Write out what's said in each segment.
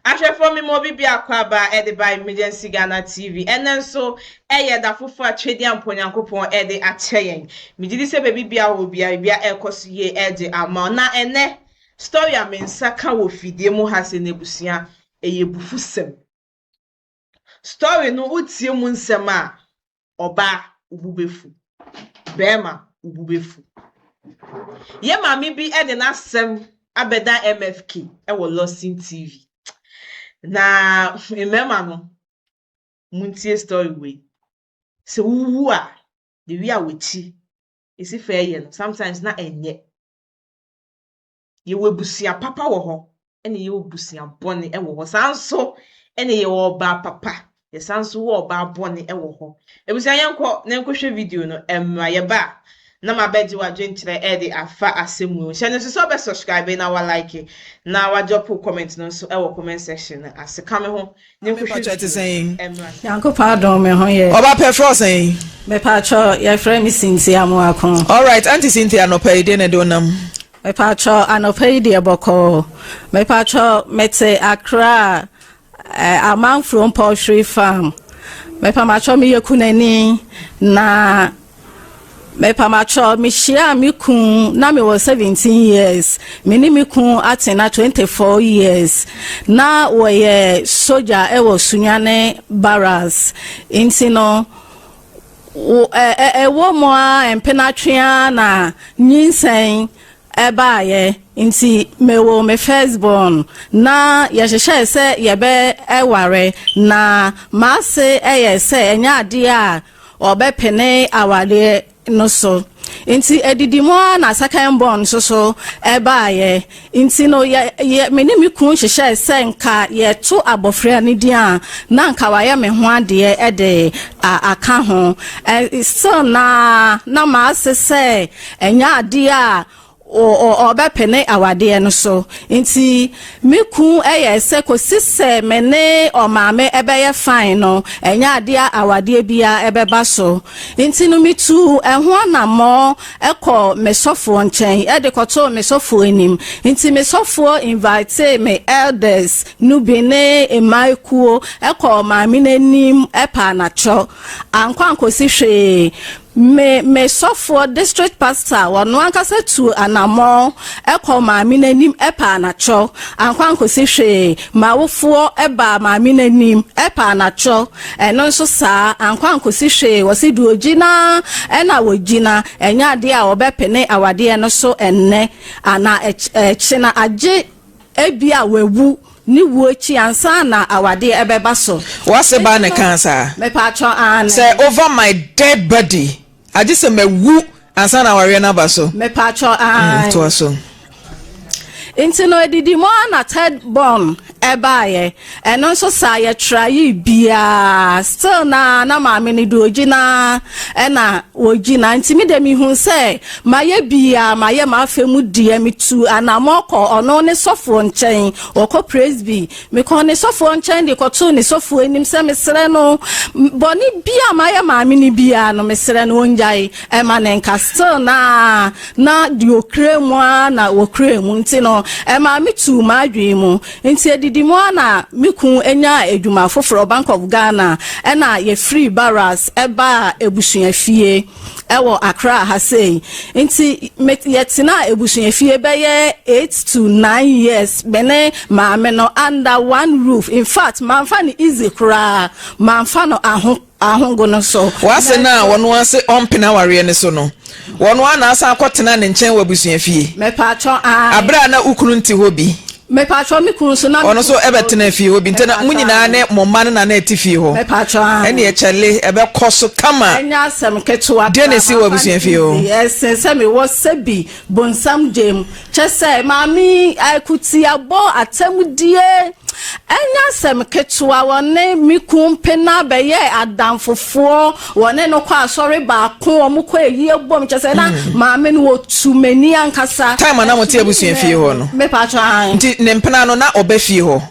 Ahwɛfoɔ me ma obi biako aba ɛde ba Emergency Ghana TV. Ɛnɛ nso ɛyɛ da foforɔ a Twedeɛ Ampa Onyankopɔn ɛde akyɛ yɛn. Megye di sɛ baabi bia wɔ bia bia ɛrekɔ so yie ɛde ama wo. Na ɛnɛ story a me nsa ka wɔ fidie mu ha sɛ n'abusua ɛyɛ bufusɛm. Story no wotie mu nsɛm a ɔbaa wo bo bɛfu, bɛrima wo bo bɛfu. Yɛ maame bi ɛde n'asɛm abɛda MFK ɛwɔ Lawson TV. Na mmarima no, muntie story wei. Sɛ wowu a, the way a w'akyi esi fa ɛyɛ no, sometimes na ɛnyɛ. Yɛwɔ abusua papa wɔ hɔ, ɛna yɛwɔ abusua bɔne ɛwɔ hɔ. Saa nso ɛna yɛwɔ ɔbaa papa, yɛsan nso wɔ ɔbaa bɔne ɛwɔ hɔ. Abusua yɛnkɔ na yɛnkɔhwɛ video no ɛmma yɛba a na mabɛgye w'adwenkyerɛ ɛde afa asɛm mu. Hyɛ no nso sɛ wobɛ subscribe na wa like na wa drop comment no nso ɛwɔ comment section no ase. Ka me ho na yɛnkɔhwɛ Mepakyɛ te video sɛn? no ɛmmra. Nyankopɔn adom me ho yɛ. Ɔba pɛ frɛ sɛn? Mepatwɔ yɛfrɛ me Cynthia Moako. Alright, Auntie Cynthia, anɔpa yi deɛ na ɛde wonam? Mepatwɔ anɔpa yi deɛ bɔkɔɔ. Mepatwɔ mete Accra Amanfrom Poultry Farm. Mepamatwɔ meyɛ kunani na mepamatwɔ mehyia me kun na mewɔ 17 years. Me ne me kun atena 24 years na wɔyɛ soja ɛwɔ Sunyane Barracks nti no ɛwɔ mu a mpenatwea na nyinsɛn ɛbaayɛ nti mewɔ me first born na yɛhyehyɛ sɛ yɛbɛ ɛware na maase ɛyɛ sɛ ɛnyɛ adeɛ a ɔbɛpene awareɛ no so nti adidi mu a na second born nso so ɛbaayɛ nti no yɛ yɛ me ne me kun hyehyɛ sɛ nka yɛto abɔfra no din a na nka wayɛ me ho adeɛ ɛde aka ho ɛ still na maase sɛ ɛnyɛ adeɛ a ɔbɛpene awadeɛ no so nti me kun ɛyɛ sɛ kòsi sɛ me ne ɔmaame ɛbɛyɛ fine no ɛnyɛ adeɛ a awadeɛ biara ɛbɛba so nti no metu ɛho anammɔ ɛkɔ me sɔfoɔ nkyɛn ɛde kɔtoo me sɔfoɔ anim nti me sɔfoɔ invite me elders no bi ne mmaa kuo ɛkɔ maame n'anim ɛpa anakyɔ ankɔ ankɔsi hwee me sɔfoɔ district pastor wɔno ankasa tu anammɔ ɛkɔ maame n'anim ɛpa anakyɔ ankɔ ankɔsi hwee maawofoɔ ɛba maame n'anim ɛpa anakyɔ ɛno nso saa ankɔ ankɔsi hwee wɔsi deɛ ogyina ɛna wɔgyina ɛnyɛ adeɛ a wɔbɛpene awadeɛ no so ɛnnɛ ana ɛkyena agye ebi a wawu ne wuo akyi ansa na awadeɛ ɛbɛba so. Wase ba ne kan saa? Mepatwɔ ane. Sɛ over my dead body, agye sɛ mawu ansa na awareɛ no aba so. Mepatwɔ ane. Toa so. Nti no edidi mu a na third born ɛbaayɛ ɛno nso saa yɛtra yi biara still na maame no de ogyina ɛna ogyina nti mi de mi hu sɛ mayɛ biara mayɛ m'afɛ mu deɛ metu anammɔ kɔ ɔno ne sɔfoɔ nkyɛn ɔkɔ presby mekɔ ne sɔfoɔ nkyɛn de kɔtoo ne sɔfoɔ anim sɛ mesrɛ no bɔne bia mayɛ maame no biara no mesrɛ no ɔngyae ɛma ne nka still na deɛ okura mu a na wɔkura mu nti no ɛma me tu m'adwene mu nti edidi mu a na me kun enya adwuma foforɔ Bank of Ghana ɛna yɛfiri Barracks ɛbaa ebusuafie ɛwɔ Accra ha sei nti yɛtena ebusuafie bɛyɛ 8 to 9 years me ne maame no under one roof. In fact, manfa no easy koraa, manfa no aho ahongo no so. Wase na wɔn ase ɔmpene awareɛ no so no wɔn a na asan akɔtena ne nkyɛn wɔ abusua fie? Mepatwɔ aa. Abere a na ukunu nte hɔ bi. Mepatwɔ me kunu so na. Ɔno nso ɛbɛtena fie hɔ bi nti na mo nyinaa ne mo mma no na ɛte fie hɔ. Mepatwɔ aa. Ɛne ɛkyɛle ɛbɛkɔ so kama. Ɛnyɛ asɛm ketewa. Deɛ na esi wɔ abusua fie hɔ? Ɛsɛn sɛ mewɔ sɛbi bonsam gyem kyɛ sɛ maame akutiabɔ atɛmdie ɛnyɛ asɛm ketewa wɔne me kun mpena bɛyɛ adamfofoɔ wɔne no kɔ asɔre baako wɔn kɔ eyie bom kyɛ sɛ na maame no wɔtu m'ani ankasa. Time a na mo te abusua fie hɔ no? Mepatwɔ an. Nti ne mpena no na ɔbɛ fie hɔ?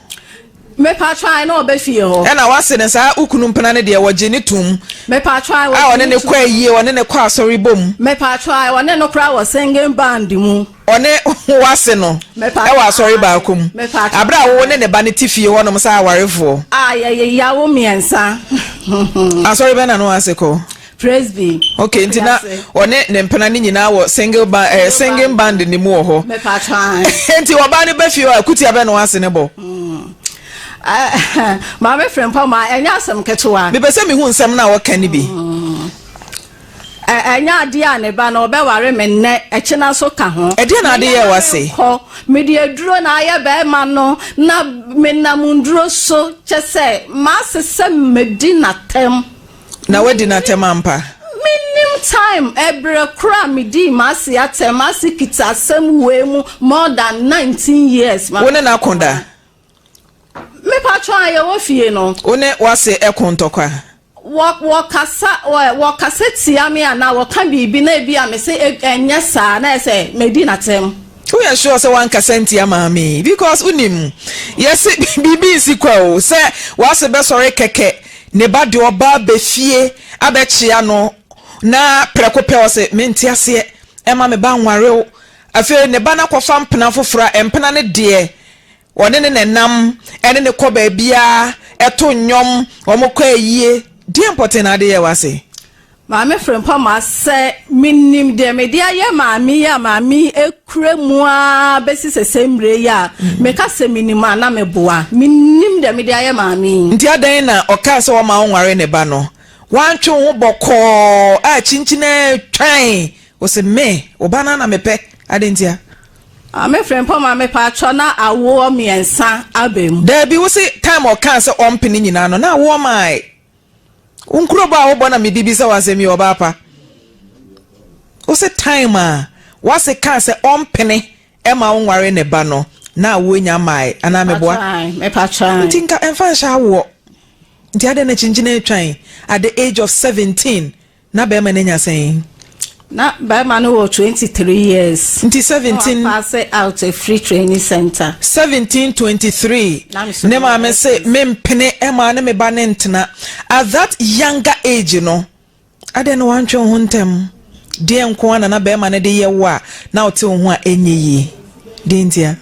Mepatwa na ɔbɛ fie hɔ. Ɛna wase no saa wo kunu mpena no deɛ wɔgye no tom. Mepatwa A ɔne no kɔ ayie, ɔne no kɔ asɔre bom. Mepatwa ɔne no koraa wɔ singing band mu. Ɔne wase no ɛwɔ asɔre baako mu. Abere a wo ne ne ba no te fie hɔnom sɛ awarefoɔ. A yɛyɛ yawo mmiɛnsa. Asɔre bɛn na ne wase kɔ? Presby. Okay, nti na ɔne ne mpena ne nyinaa wɔ single band eh, singing band ne mu wɔ hɔ. Nti ɔbaa no bɛ fie hɔ a kutia bɛ na wase ne bɔ. Mm. Eh, maame Frimpong ma ɛnyɛ asɛm ketewa. Mepɛ sɛ mehu nsɛm no a wɔka no bi. Mm. Ɛnyɛ adeɛ a ne ba no ɔbɛware me nnɛ ɛkyena nso ka ho. Ɛdeɛ na ade yɛ wase. Kɔ mede aduro na ayɛ bɛrima no na menam nduro so kyɛ sɛ maasesɛ medi n'atɛm. Na wadi n'atɛm ampa? Mennim time ɛbrɛ koro a medii m'ase atɛm, m'ase kita asɛm wei mu more than 19 years. Wo ne no ako da? Mepatwɔ a yɛwɔ fie no. Wo ne w'ase ɛko ntɔkwa? Wɔ wɔkasa wɔ wɔkasa tia me anaa wɔka biribi na ebi a mese ɛnyɛ saa na ɛsɛ medi n'atɛm. Woyɛ sure sɛ wankasa ntia maame yi because wonim yɛse biribi nsi kwa o sɛ w'ase bɛsɔre kɛkɛ ne ba de ɔba aba fie abɛkyea no na prɛko pɛ ɔse mente aseɛ ɛma me ba nware wo afei ne ba no akɔfa mpena foforɔ a mpena no deɛ ɔne ne na ɛnam ɛne ne kɔ baabiara ɛto nnwom wɔn kɔ ayie deɛ mpɔten na ade yɛ w'ase. Maame Frimpong sɛ menim deɛ mede ayɛ maame yi a maame yi ekura mu ara bɛsi sɛsɛ mmerɛ yi a meka sɛ menim a na meboa. Menim deɛ mede ayɛ maame yi. Nti adɛn na ɔkaa sɛ ɔma wonware ne ba no? Woantwe wo ho bɔkɔɔ a kyinkyin ara twan wo se me, wo ba no ara na mepɛ, adɛn ntia? Maame Frimpong ma mepatwɔ na awoɔ mmiɛnsa aba mu. Daabi, wo se time ɔkaa sɛ ɔmpene nyinaa no na awoɔ mae. Wo nkurobɔ a wobɔ na mede bisa wo asɛm yi ɔbaa pa. Wo se time a wase kaa sɛ ɔmpene ɛma wo nware ne ba no na awoɔ nya mmae anaa meboa? Nti nka ɛmfa nhyɛ awoɔ. Nti adɛn na kyinkyini atwan at the age of 17 Na bɛrima no anya sɛn? Na bɛrima no wɔ 23 years. Nti 17. Na wapaase out afiri training center. 1723 ne maame se mempene ɛma ne me ba ne ntena at that younger age no adɛn na wantwe wo ho ntɛm deɛ nko ara na na bɛrima no de yɛ wo a na wote wo ho a ɛnyɛ yie deɛ ntia?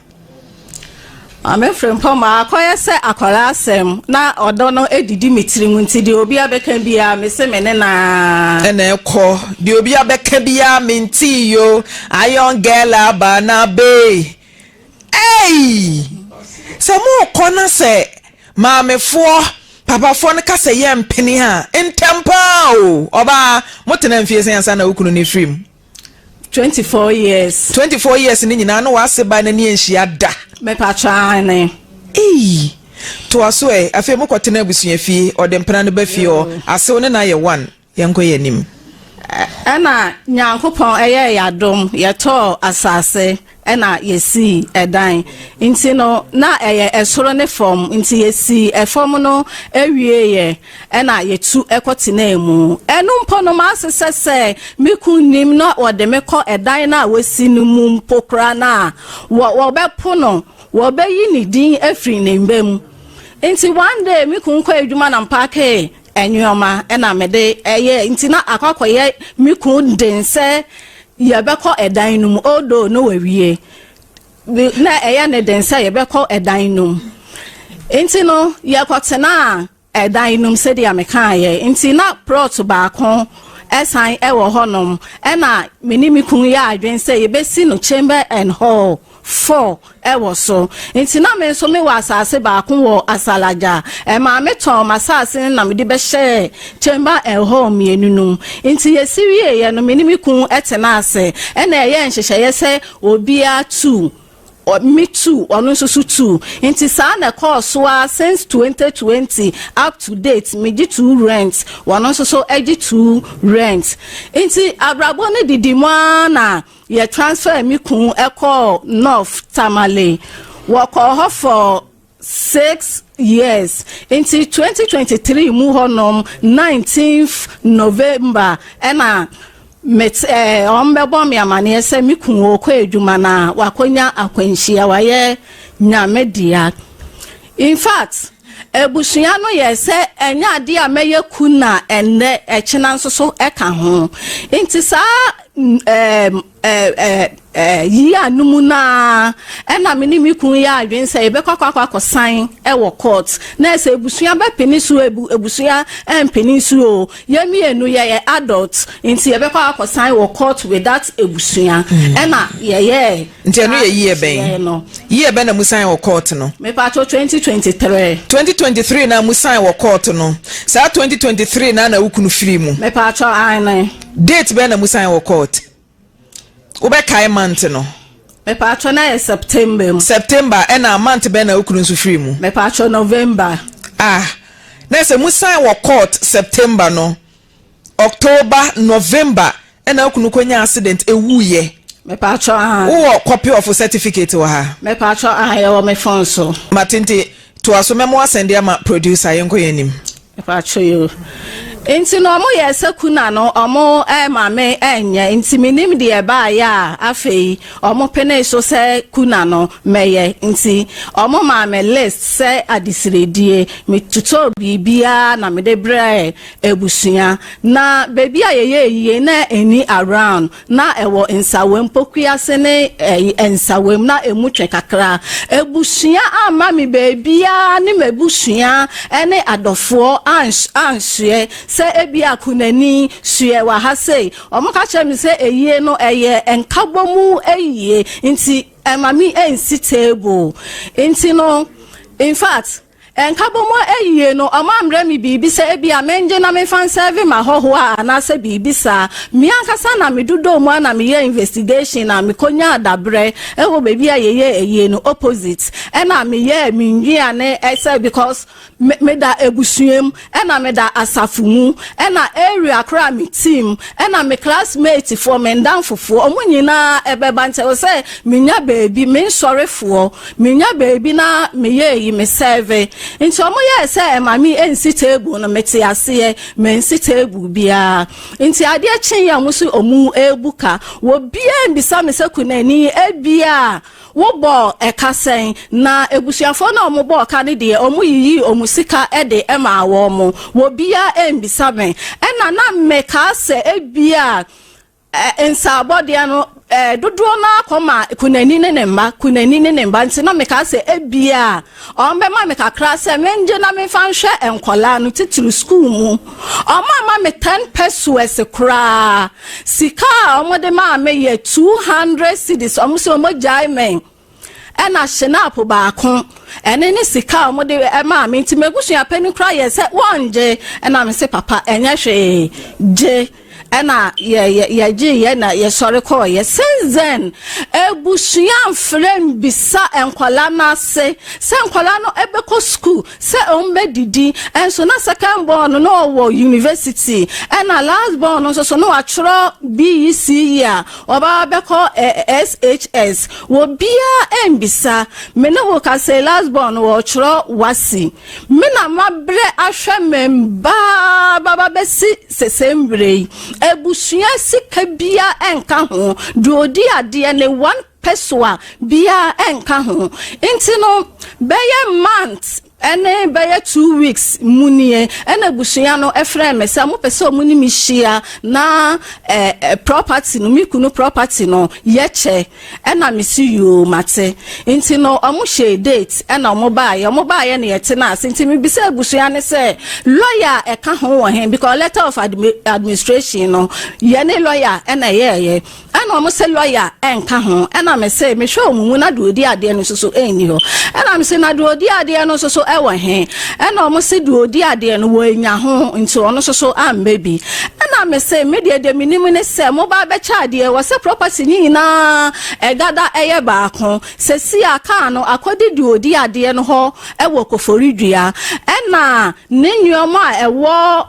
Maame Frimpong, Makɔyɛ sɛ akwadaa asɛm na ɔdɔ no didi me tirim nti deɛ obi abɛka biara mese me ne no ara. Ɛna ɛkɔ deɛ obi abɛka biara mentee yo iron girl aba na bee ei sɛ morekɔ na sɛ maamefoɔ papafoɔ no ka sɛ yɛmpene a ntɛm paa o ɔbaa motena mfie sɛn ansa na wo kunu no firi mu? 24 years. 24 years ne nyinaa na w'ase ba n'ani anhyia da. Mepatwa aane. Eii toa so ɛ afei mo kɔ tena abusua fie ɔde mpena no ba fie hɔ asew ne na yɛ one yɛn kɔ yɛ anim. Ɛna Nyankopɔn ɛyɛɛ yadom yɛtɔɔ asase ɛna yɛsii ɛdan nti no na ɛyɛ ɛsoro ne fam nti yɛsii ɛfam no ɛwieɛ Ɛnna yetu kɔtenaa mu. Ɛno mpo no, m'asesɛ sɛ me kunu nim na wɔde me kɔ ɛdan no a wɔasi no mu mpo koraa no a, wɔ, wɔbɛpo no. Wɔbɛyi ne din afiri ne mma mu. Nti one day me kunu kɔ adwuma na mpaakee nneɛma ɛna mede ɛyɛ nti na akɔ akɔyɛ me kunu den sɛ yɛbɛkɔ ɛdan no mu although no wawie. Na ɛyɛ ne den sɛ yɛbɛkɔ ɛdan no mu. Nti no yɛkɔtenaa ɛdan no mu sɛdeɛ mekaeɛ nti na plot baako ɛsan ɛwɔ hɔnom ɛna me ne me kunu yɛ adwene sɛ yɛbɛsi no chamber and hall four ɛwɔ so nti na me nso mewɔ asase baako wɔ Asalagya ɛmaa me tɔn m'asase no na mede bɛhyɛɛ chamber and hall mmienu no mu nti yɛsi wieeɛ no me ne me kunu ɛtena ase ɛna ɛyɛ nhyehyɛeɛ sɛ obiara tu Me too, ɔno nso so too. Nti saa na ɛkɔɔ so ara since 2020 up to date, megye two rent, ɔno nso so gye two rent. Nti abrabɔ no didi mu ara na yɛ transfer me kun kɔɔ North Tamale. Wɔkɔɔ hɔ for 6 years. Nti 2023 mu hɔnom 19th November ɛna met ɛɛ wɔn bɛbɔ me amaneɛ sɛ me kun ɔkɔ adwuma na wakɔnya akwanhyia, wayɛ Nyame dea. In fact, abusua no yɛ sɛ ɛnyɛ adeɛ a mɛyɛ kuna ɛnnɛ, ɛkyena nso so ɛka ho. Nti saa yi a no mu naa ɛna me ne me kun yɛ adwene sɛ yɛbɛkɔ akɔsan ɛwɔ court, na ɛsɛ abusua bɛpene so, abusua ɛmpene so o, yɛn mmienu yɛyɛ adult, nti yɛbɛkɔ akɔsan wɔ court without abusua. Ɛna yɛyɛ. Nti ɛno yɛ yie bɛn no? Yie bɛn na mu sign wɔ court no? Mepatro, 2023. 2023 na mu sign wɔ court no. Saa 2023 na wo kunu firi mu? Mepatro, aane. Date bɛn na mu sign wɔ court? Wobɛkae month no? Mepatro, na yɛ September mu. September. Ɛna month bɛn na wo kunu nso firi mu? Mepatro, November. Ah, na sɛ mu sign wɔ court September no, October, November, ɛna wo kunu kɔnya accident ewuyɛ? Mepatro, aane. Wowɔ copy of certificate wɔ ha? Mepatro, aane, yɛwɔ me phone so. Matente toa so, mɛmo asɛnde ama producer. Yɛnkɔ yɛn anim. Mepatro yo, nti na ɔmo yɛ sɛ kuna no ɔmo ɛma me ɛnyɛ, nti menim deɛ ɛbaayɛ a afei ɔmo pene so sɛ kuna no mɛyɛ. Nti ɔmo maa me list sɛ adesiredie, metotɔ biribiara na mede brɛ abusua. Na beebi a yɛyɛ yie na ɛni around, na ɛwɔ Nsawam, Pokuase ne ɛyi Nsawam, na emu twɛ kakra. Abusua ama me beebiara ne m'abusua ɛne adɔfoɔ ansoɛ sɛ ebi akunani soɛ wɔ ha sei. Ɔmo ka kyerɛ me sɛ eyie no ɛyɛ nkabɔmu eyie, nti ɛma mi ɛnsi table. Nti no, in fact, nkabɔmu eyie no, ɔmo amrɛ mi biribi sɛ ebi a mengye na mefa nsɛve ma hɔhoɔ a anaasɛ biribi saa. Mi ankasa na mi dodo mu a na meyɛ investigation na mekonya adabrɛ ɛwɔ beebi a yɛyɛ eyie no opposite, ɛna meyɛ mi nnuane ɛsɛ because me meda ebusua mu, ɛna meda asafo mu, ɛna area koraa me team, ɛna me classmate foɔ, me ndamfofoɔ, ɔmo nyinaa ɛbɛba. Nkyɛn sɛ menya beebi me nsɔrefoɔ, menya beebi na meyɛ eyi me serve. Nti ɔmo yɛ sɛ ɛma mi nsi table no, mete aseɛ, mensi table biara. Nti adeɛ kyen yɛ, ɔmo so ɔmo ebu ka wɔ biara mbisa me sɛ kunani ebia wobɔ ɛka sɛn, na ebusuafoɔ na ɔmo bɔ ɔka no deɛ, ɔmo yiyi ɔmo sika ɛde ɛma wɔn mo wɔ biara mbisa me. Ɛna na mmeka sɛ ebia nsaabɔdeɛ no dodoɔ no akɔma kunani ne ne mma, kunani ne ne mma. Nti na meka sɛ ebia ɔmo bɛma me kakra sɛ mengye na memfa nhwɛ nkɔlaa no, titiri school mu. Ɔmo ama me 10 pesewas koraa. Sika a ɔmo de maa me yɛ 200 cedis. Ɔmo sɛ ɔmo gyae me ɛna schnapps baako, ɛne ne sika a wɔde ɛmaa me. Nti m'abusua panin koraa yɛ sɛ wɔngye, ɛna me sɛ, "Papa, ɛnyɛ hwee, gye." Ɛna yɛ yɛ yɛgye yɛ na yɛsɔre kɔɔ yɛ. Since then, ebusua mfrɛ mbisa nkɔla n'ase sɛ nkɔla no ɛbɛkɔ school, sɛ wɔn bɛdidi. Ɛnso na second born no na ɔwɔ university, ɛna last born no nso so na watwerɛ BECE a ɔbaa bɛkɔ SHS. Wɔ biara mbisa me ne wo kasa. Last born no wɔtwerɛ WASSCE. Me na mabrɛ ahwɛ me mbaa baba bɛsi sese mbrɛ yi, ebusua sika bia ɛnka ho, deɛ odi adeɛ ne 1 pesewa bia ɛnka ho. Nti no bɛyɛ month ɛne bɛyɛ 2 weeks mu nie, ɛna abusua no ɛfrɛ me sɛ mopɛ sɛ ɔmo ne me hyia na ɛ ɛ property no, me kunu property no yɛkyɛ. Ɛna me si yoo, mate. Nti no ɔmo hyɛ date, ɛna ɔmo baayɛ. Ɔmo baayɛ no yɛte na ase. Nti mebisa abusua no sɛ lawyer a ɛka ho wɔ hen, because letter of administration no, yɛne lawyer ɛna ɛyɛɛyɛ. Ɛna ɔmo sɛ lawyer ɛnka ho. Ɛna me sɛ mehwɛ ɔmo mu na deɛ odi adeɛ no nso so ɛnni hɔ. Ɛna me sɛ na deɛ odi adeɛ no nso so ɛwɔ he? Ɛna ɔmo sɛ deɛ odi adeɛ no wɔanya ho, nti ɔno nso so amba bi. Ɛna me sɛ me deɛ menim ne sɛ mo ba bɛkyɛ adeɛ wɔ sɛ property ne nyinaa ɛgada ɛyɛ baako. Sɛsi a kaa no akɔdi deɛ odi adeɛ no hɔ ɛwɔ Koforidua, ɛna ne nneɛma a ɛwɔ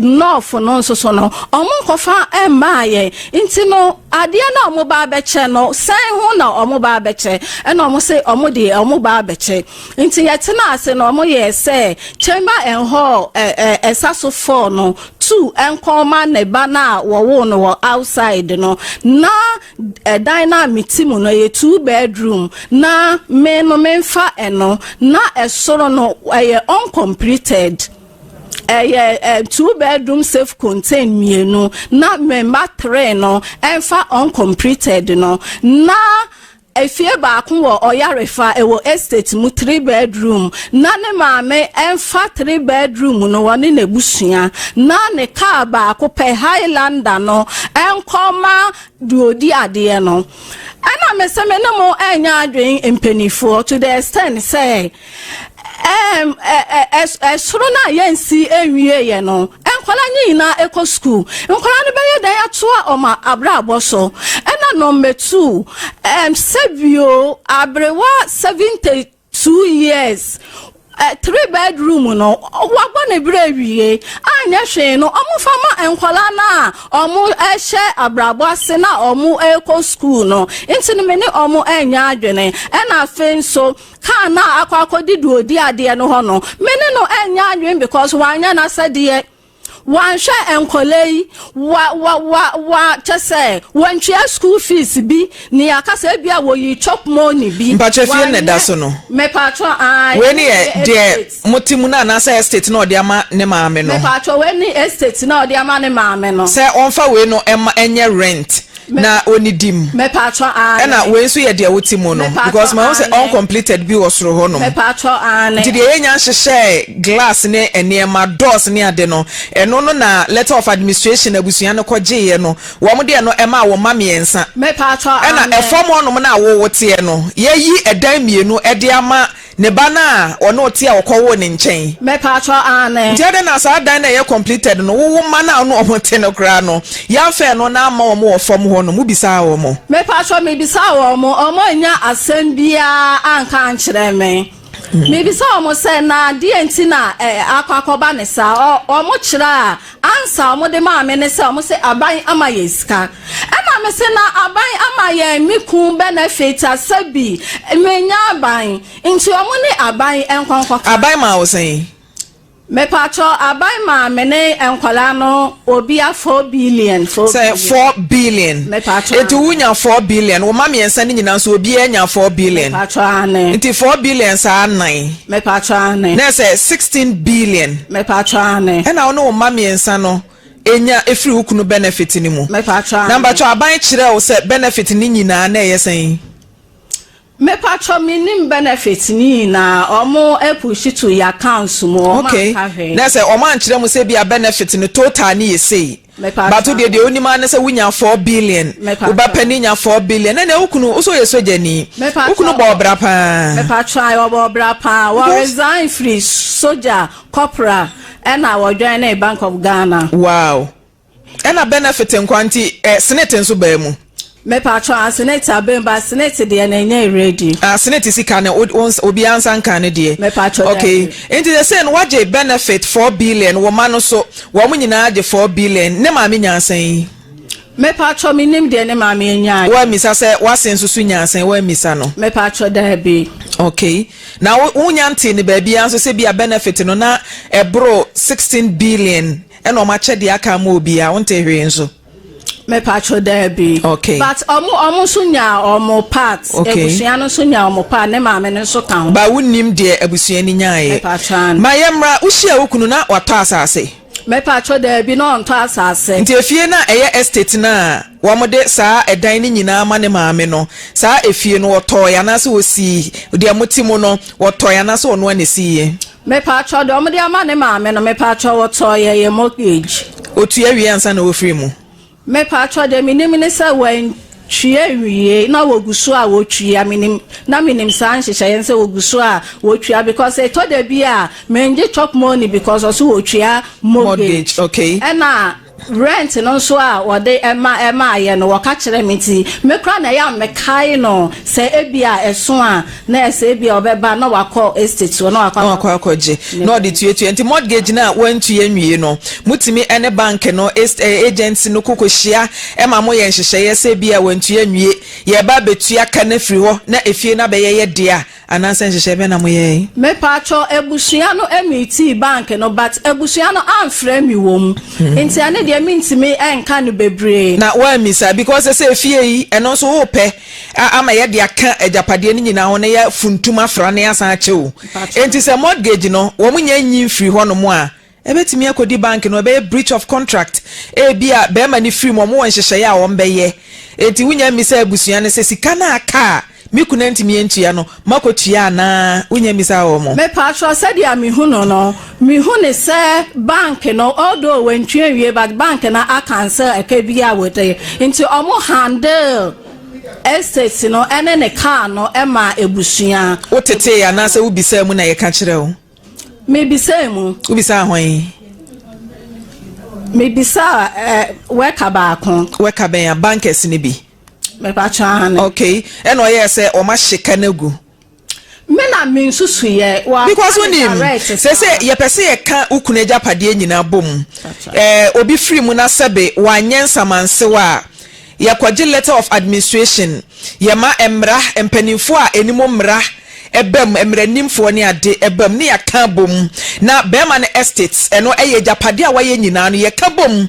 north no nso so no, ɔmo nkɔfa mmaa yɛn. Nti no adeɛ na ɔmo ba abɛkyɛ no sɛn ho na ɔmo ba abɛkyɛ? Ɛna ɔmo sɛ ɔmo deɛ ɔmo ba abɛkyɛ. Nti yɛtena ase na ɔmo yɛ sɛ chamber and hall ɛ ɛ ɛsa so four no. two nkɔma ne ba no a wɔwoo no wɔ outside no. Na ɛdan no a mete mu no ɛyɛ two bedroom, na me no memfa ɛno, na ɛsoro no ɛyɛ uncompleted, ɛyɛ two bedroom self contained mmienu, na memba three no ɛmfa uncompleted no. Na efie baako wɔ Ɔyarefa, ɛwɔ estate mu, three bedroom, na ne maame ɛmfa three bedroom no wɔne n'abusua, na ne kaa baako pɛ, Highlander no, ɛnkɔma deɛ odi adeɛ no. Ɛna mesɛ me ne mo ɛnyɛ adwene, mpanimfoɔ, to the extent sɛ ɛsoro no a yɛnsi nwie yɛ no, nkwadaa no nyinaa ɛkɔ school, nkwadaa no bɛyɛ dan atoa ɔma abrabɔ so. Ɛna number two, sɛbio aberewa 72 years, three bedroom no wabɔ ne berɛ awie anyɛ hwee no, ɔmo fa ma nkwadaa no a ɔmo ɛhyɛ abrabɔ ase na ɔmo ɛkɔ school no. Nti no me ne ɔmo ɛnyɛ adwene. Ɛna afei nso kaa na akɔ akɔdi deɛ odi adeɛ no hɔ no, me ne no ɛnyɛ adwene because wanyɛ n'asɛdeɛ, wanhwɛ nkɔla yi wa wa wa wa kyɛ sɛ wɔntwea school fees bi ne akasa ebi a wɔyi chop money bi. Mpakyɛ, fie na ɛda so no? Mepatwɔ, ayi. Wei ne yɛ deɛ mote mu no anaasɛ estate na ɔde ama ne maame no? Mepatwɔ, wei ne estate na ɔde ama ne maame no. Sɛ ɔmfa wei no ɛma ɛnyɛ rent na ɔnidi mu? Mepatwɔ, ayi. Ɛna wei nso yɛ deɛ wote mu no? Mepatwɔ, because ma ho sɛ aane. Uncompleted bi wɔ soro hɔ nom. Mepatwɔ, aane. Nti deɛ yɛnya nhyehyɛ glass ne nneɛma, doors ne ade no, ɛno no na letter of administration abusua no kɔgyeeɛ no, wɔn deɛ no ɛma wɔn ma mmiɛnsa. Mepatwɔ, ɛna aane. Ɛfam hɔnom no a wɔwɔ teɛ no, yɛyi ɛdan mmienu ɛde ama ne ba no a ɔne ɔte a ɔkɔwoo ne nkyɛn. Mepatwɔ, aane. Nti ɛdɛ na saa dan no a ɛyɛ completed no, wowo ma no a ɔno ɔmo te no koraa no, yɛamfɛ no na ama wɔn wɔ fam hɔ no, mubisaa wɔn? Mepatwɔ, mebisa wɔn mo, ɔmo anya asɛm biara anka ankyerɛ me. Mebisa wɔn sɛ na adeɛ nti na akɔ akɔba ne saa, ɔmo kyerɛ a ansa ɔmo de maa me ne sɛ ɔmo sɛ aban ama yɛ sika. Ɛna me sɛ na aban ama yɛn me kun benefit asɛ bi menya aban nti ɔmo ne aban nkɔnkɔ. Aban maa wo sɛn? Mepatwɔ, aban maa me ne nkwadaa no obia 4 billion, 4 Sɛ billion. 4 billion? Mepatwɔ. Eti wonya 4 billion, wo ma mmiɛnsa no nyinaa nso obiara nya 4 billion? Mepatwɔ, ane. Nti 4 billion saa nnan Mepatwɔ, ane. Na ɛsɛ 16 billion? Mepatwɔ, ane. Ɛna wo ne wo ma mmiɛnsa no enya efiri wo kunu benefit no mu? Mepatwɔ, ane. Na mpakyɛ, aban kyerɛ wo sɛ benefit ne nyinaa na ɛyɛ sɛn? Mepatwɔ, menim benefit ne nyinaa, ɔmo apush to yɛ accounts mu, ɔmo anka hwee. Na sɛ ɔmo ankyerɛ mu sɛ bia benefit no total ne yɛ sei? Mepatwɔ. Bato deɛ onim ara ne sɛ wonya 4 billion. Mepatwɔ. Wo ba panin nya 4 billion, na nea wo kunu wo so yɛ sogyani. Mepatwɔ. Wo kunu bɔ ɔbra paa. Mepatwɔ, ayɛ ɔbɔ ɔbra paa. Wɔ resign firi soja corporal ɛna wɔjoin ne Bank of Ghana. Wow, ɛna benefit nkwa nti SSNIT nso baa mu? Mepatwɔ, a SSNIT abɛn ba, SSNIT deɛ na ɛnyɛ ready. Ah, SSNIT sika no obiara nsa nka ne deɛ? Mepatwɔ, Okay. Dabi. Nti sɛ sɛ no wagye benefit 4 billion, wɔ ma no so wɔn nyinaa gye 4 billion, ne maame nyansan yi? Mepatwɔ, menim deɛ ne maame anya. Wɔamisa sɛ wase nso so nyansan, wɔamisa no? Mepatwɔ, daabi. Okay, na wonya nte ne baabi nso sɛ bi a benefit no na ɛboro 16 billion ɛna ɔmo akyɛ deɛ aka ama obiara, wonte hwee nso? Mepatwɔ, daabi. But ɔmo nso nya ɔmo part. Abusua no nso nya ɔmo part, ne maame no nso ka ho. Ba wonnim deɛ abusua ni nyaeɛ? Mepatwɔ, ano. Ma yɛmmra, wohyia wo kunu na watɔ asase? Mepatwɔ, daabi, na ɔntɔ asase. Nti efie no a ɛyɛ estate no a wɔde saa ɛdan no nyinaa ma ne maame no, saa efie no wɔtɔɔe anaasɛ wɔsii? Deɛ mote mu no, wɔtɔɔe anaasɛ ɔno a na esiiɛ? Mepatwɔ, deɛ ɔmo de ama ne maame no, mepatwɔ, wɔtɔɔ yɛ yɛ mortgage. Otua wie ansa na wɔfiri mu? Mepatwɔ, deɛ menim ne sɛ wɔntwie wie na wɔgu so a wɔtwia. Menim na menim saa nhyehyɛeɛ sɛ wɔgu so a wɔtwia because ɛtɔ da bi a mengye chop money because ɔso wɔtwia mortgage. Mortgage, okay. Ɛna rent no nso a wɔde ɛma ayɛ no, wɔka kyerɛ me, nti mekora na ɛyɛ a mekae no sɛ ebi a ɛso a na ɛsɛ ebi a ɔbɛba na wakɔ estate hɔ na wakɔ Na wakɔ akɔgye na ɔde tuatua. Nti mortgage no a wantua nwie no, mutumi ne bank no agency no kɔkɔhyia ma moyɛ nhyehyɛeɛ sɛ bi a wantua nwie, yɛba abɛtua ka no afiri hɔ na efie no abɛyɛ yɛ dea? Anaasɛ nhyehyɛe bɛn na moyɛe? Mepaatwɔ abusua no meetii bank no but abusua no amfrɛ me wɔ mu nti ɛno deɛ mentumi nka no bebree. Na woammisa because sɛ efie yi ɛno nso wopɛ ama yɛde aka agyapadeɛ no nyinaa ho na yɛafuntum afra na yɛasan akyɛ o. Enti sɛ mortgage no wɔn nnya nyi mfiri hɔnom a Ɛbɛtumi akɔdi bank no, ɛbɛyɛ breach of contract. Ebia barima no firi mu, wɔwɔ nhyehyɛeɛ a wɔbɛyɛ. Enti wonya mmisaa abusua no sɛ, sika no a aka a me kunu antumi antua no, moakɔtua anaa? Wonya mmisaa wɔn? Mepakyɛw, sɛdeɛ mehu no no, mehu no sɛ bank no, although wantua anwie but bank no acancel ɛka bi a wɔde, nti wɔn handle estate no ne ne car no maa abusua. Wotetee anaasɛ wobisaa mu na yɛka kyerɛɛ wo? Mebisaa mu. Wobisaa hwan? Mebisaa eh, wɛka baako. Wɛka bɛn a? Bankers no bi? Mepatwa ane. Okay, ɛna ɔyɛɛ sɛ wɔn ahye ka no agu. Me na me nsusuiɛ. Wa Because wonim, sɛ sɛ yɛpɛ sɛ yɛka wo kunu agyapadeɛ nyinaa bom. Eh, obi firi mu na sɛbe wanyɛ nsamansew a, Yɛkɔgye letter of administration, yɛma mmara, mpanimfoɔ a ɛnim mmara ba mu, mmaranimfoɔ ne ade ba mu ne yɛaka abom. Na barima no estates, ɛno ɛyɛ agyapadeɛ a wayɛ nyinaa no, yɛka bom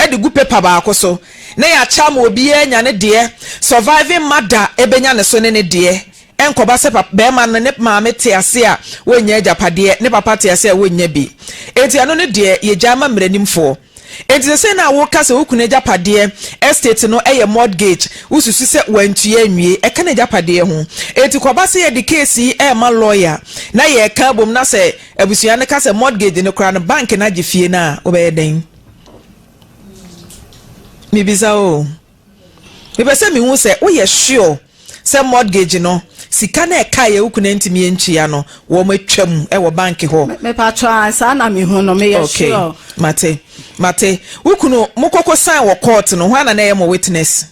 de gu paper baako so na yɛakyɛ ama obiara anya ne deɛ. Surviving mother bɛnya ne so ne ne deɛ. Ɛnkɔba sɛ pap, barima no ne maame te ase a wɔnnya agyapadeɛ, ne papa te ase a wɔnnya bi. Enti ɛno no deɛ yɛgyae ma mmaranimfoɔ. Enti sesei no a woka sɛ wo kunu agyapadeɛ, estate no yɛ mortgage, wosusu sɛ wantua anwie, ɛka n'agyapadeɛ ho. Enti kɔba sɛ yɛde case yi rema lawyer na yɛreka abom na sɛ abusua no ka sɛ mortgage no koraa no bank no agye fie no a, wobɛyɛ dɛn? Mebisa wo o. Mepɛ sɛ mehu sɛ woyɛ sure sɛ mortgage no, sika no a ɛkaeɛ wo kunu antumi antua no, wɔatwam wɔ bank hɔ. Mepakyɛw, ae, saa na mehu no, meyɛ Okay, sure. mate, mate. Wo kunu, mokɔkɔ sign wɔ court no, hwan na na ɛyɛ mo witness?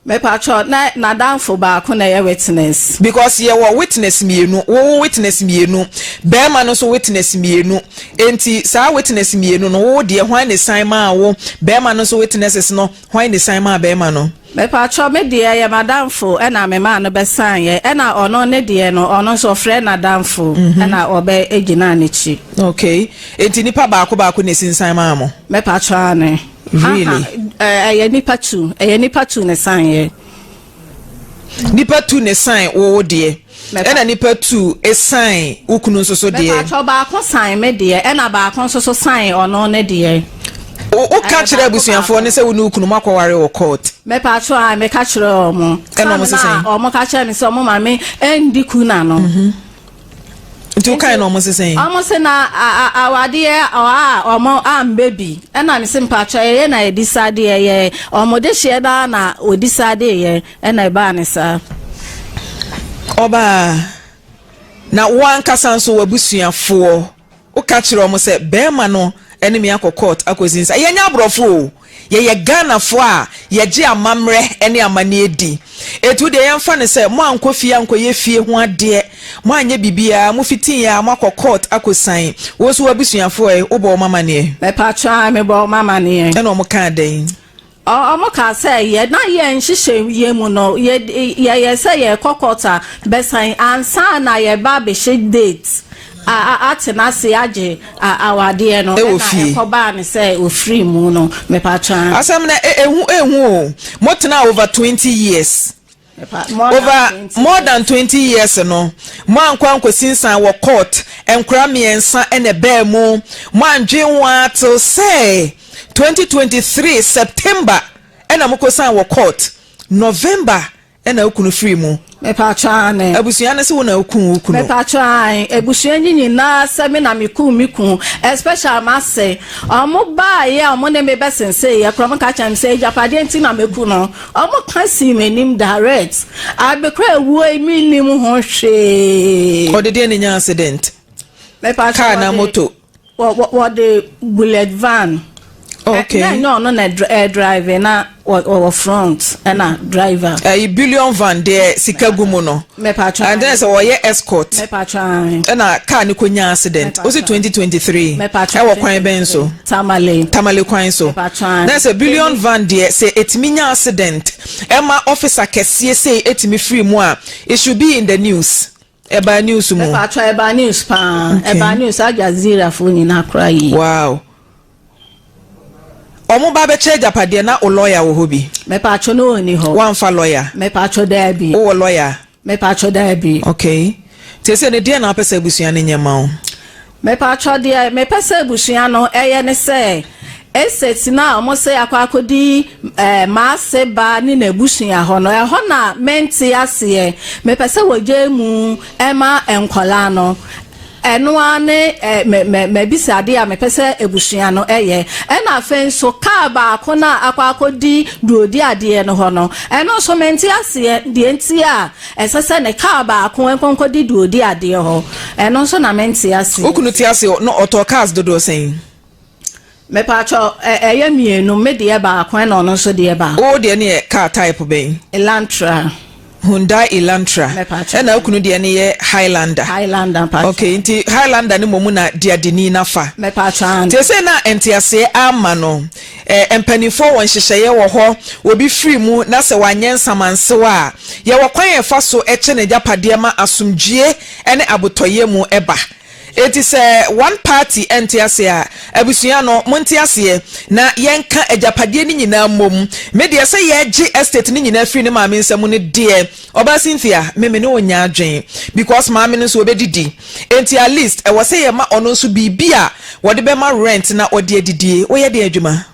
Mepakyɛw, na n'adamfo baako na ɛyɛ witness. Because yɛwɔ witness mmienu, wo wo witness mmienu, barima no nso witness mmienu, enti saa witness mmienu no, wo deɛ hwan na esign maa wo, barima no nso witnesses no, Hwan na esan maa bɛɛma no? Mepakyɛw me deɛ ɛyɛ madamfo ɛna me maa no bɛsan yɛ ɛna ɔno ne deɛ no ɔno nso ɔfrɛ nadamfo ɛna ɔbɛ gyinaa nekyi. Okay enti nipa baako baako na esinsan maa mo? Mepakyɛw aane. Really? Aha ɛyɛ nipa tu ɛyɛ nipa tu na esan yɛ. Nipa tu ne sign wo wo deɛ ɛna nipa tu sign wo kunu nso so deɛ. Mepatwɔ baako sign me deɛ ɛna baako nso so sign ɔno ne deɛ. Wo ka kyerɛ abusuafoɔ no sɛ wo ne wo kunu mo akɔware wɔ court. Mepatwɔ a meka kyerɛ ɔmo. Ɛna ɔmo sɛ sɛn? Ɔmo ka kyerɛ me sɛ ɔmo ma me ɛndi kuna no. Nti wo kae na ɔmo se sɛn? Ɔmo se na awadeɛ a ɔmo ambɛ bi. Ɛna me se mpakyɛ ɛyɛ na yɛdi saa deɛ yɛ ɔmo de hyeɛ naa na ɔdi saa de yɛ ɛna ɛbaa ne saa. Ɔbaa, na wo ankasa nso w'abusuafoɔ Woka kyerɛ wɔn sɛ bɛɛma no ne me akɔ court akɔsi nsa. Yɛnyɛ aborɔfo o, yɛyɛ Ghanafoɔ a yɛgye amammerɛ ne amanneɛ di. Enti wo deɛ yɛmfa no sɛ moankɔ fie ankɔyɛ fie ho adeɛ, moanyɛ biribiara, mofitiiɛ ara moakɔ court akɔsian. Wo nso w'abusuafoɔ ɛ, wobɔ wɔn amanneɛ? Mepakyɛw, ae mebɔ wɔn amanneɛ. Ɛna wɔn kaa dɛn? Wɔkaa sɛ, Yɛ na yɛn nhyehyɛeɛ mu no, yɛ yɛyɛ sɛ yɛrekɔ court a, bɛsan ansa na yɛreba abɛhyɛ date a a atena ase agye a awadeɛ no. Ɛwɔ Ɛna fie. ɛkɔbaa no sɛ ɔfirii mu no, mepakyɛ. Asɛm no ɛ ɛhu ɛhu o. Motenaa over 20 years. Over more than 20 years no, moankɔ ankɔsinsan wɔ court, nkora mmiɛnsa na ɛbaa mu, moandwen ho ara till sɛ 2023 September ɛna mokɔsan wɔ court, November ɛna wo kunu firii mu. Mepatwɔ aane. Abusua no se wo na wokuu wo kunu. Mepatwɔ aane. Abusua nyi nyinaa sɛ me na mekuu me kun especially m'ase. Ɔmo baayɛ a ɔmo ne me bɛsenseeɛ koraa ɔmo ka kyerɛ me sɛ agyapadeɛ nti na meku no. Ɔmo ka sii m'anim direct. Abe koraa awuo yi me nnim ho hwee. Ɔde deɛn na enya accident? Mepatwɔ Car anaa wɔde moto? wɔ wɔ wɔde bullet van. Okay. Na ɛnyɛ ɔno na ɛdrive na ɔwɔ front ɛna driver. Ɛyi billion van deɛ sika gu mu no. Mepatwɔ. And then sɛ wɔyɛ escort. Mepatwɔ. Ɛna car no kɔ nya accident. Wosi 2023. Mepatwɔ. Ɛwɔ kwan bɛn so? Tamale. Tamale kwan so. Mepatwɔ. Na sɛ billion van deɛ sɛ etumi nya accident ɛma officer kɛseɛ sei etumi firi mu a it should be in the news. Ɛbaa news mu. Mepatwɔ ɛbaa news paa. Okay. Ɛbaa news Al Jazeera foɔ nyinaa koraa yii. Wow. Ɔmo ba bɛkyɛ agyapadeɛ na wo lawyer wɔ hɔ bi? Mepatwɔ na ɔnni hɔ. Woamfa lawyer? Mepatwɔ daabi. Wowɔ lawyer? Mepatwɔ daabi. Okay. Nti ɛsei no deɛn na wopɛ sɛ abusua no nyɛ ma wo? Mepatwɔ deɛ mepɛ sɛ abusua no yɛ ne sɛ estate no a wɔn se akɔ akɔdi eh, m'ase ba ne n'abusua hɔ no ɛhɔ na mente aseɛ. Mepɛ sɛ wɔgyae mu ma nkwadaa no. Ɛno ara ne m'abisadeɛ a mepɛ sɛ abusua no yɛ. Ɛna afei nso kaa baako no a akɔ akɔdi deɛ ɔdi adeɛ no hɔ no, ɛno nso mente aseɛ deɛ nti a ɛsɛ sɛ ne kaa baako nkɔnkɔdi deɛ ɔdi adeɛ hɔ. Ɛno nso na mente aseɛ. Wo kunu te ase no ɔtɔɔ cars dodoɔ sɛn? Mepatwɔ, ɛyɛ mienu, me deɛ baako ɛna ɔno nso deɛ baako. Wo deɛ no yɛ car type bɛn? Elantra. Hyundai Elantra. Mepatwɔ. Ɛna wo kunu deɛ no yɛ Highlander. Highlander mpatwɔ. Okay, nti Highlander no mmom na Diadini no afa. Mepatwɔ aane. Nti ɛsei na nteaseɛ ama no. Eh, mpanimfoɔ wɔ nhyehyɛeɛ wɔ hɔ, obi firi mu na sɛ wanyɛ nsamansew a, yɛwɔ kwan a yɛfa so kyɛ n'agyapadeɛ ma asomdwie ne abotɔyam ba. Enti sɛ one party nte aseɛ a, abusua no monte aseɛ na yɛnka agyapadeɛ no nyinaa mmom. Me deɛ sɛ yɛgye estate no nyinaa firi ne maame nsa mu no deɛ, Ɔbaa Cynthia, me me ne wo nyɛ adwen because maame no nso ɔbɛdidi. Enti at least ɛwɔ sɛ yɛma ɔno nso biribi a wɔde bɛma rent na ɔde adidie. Woyɛ deɛn adwuma?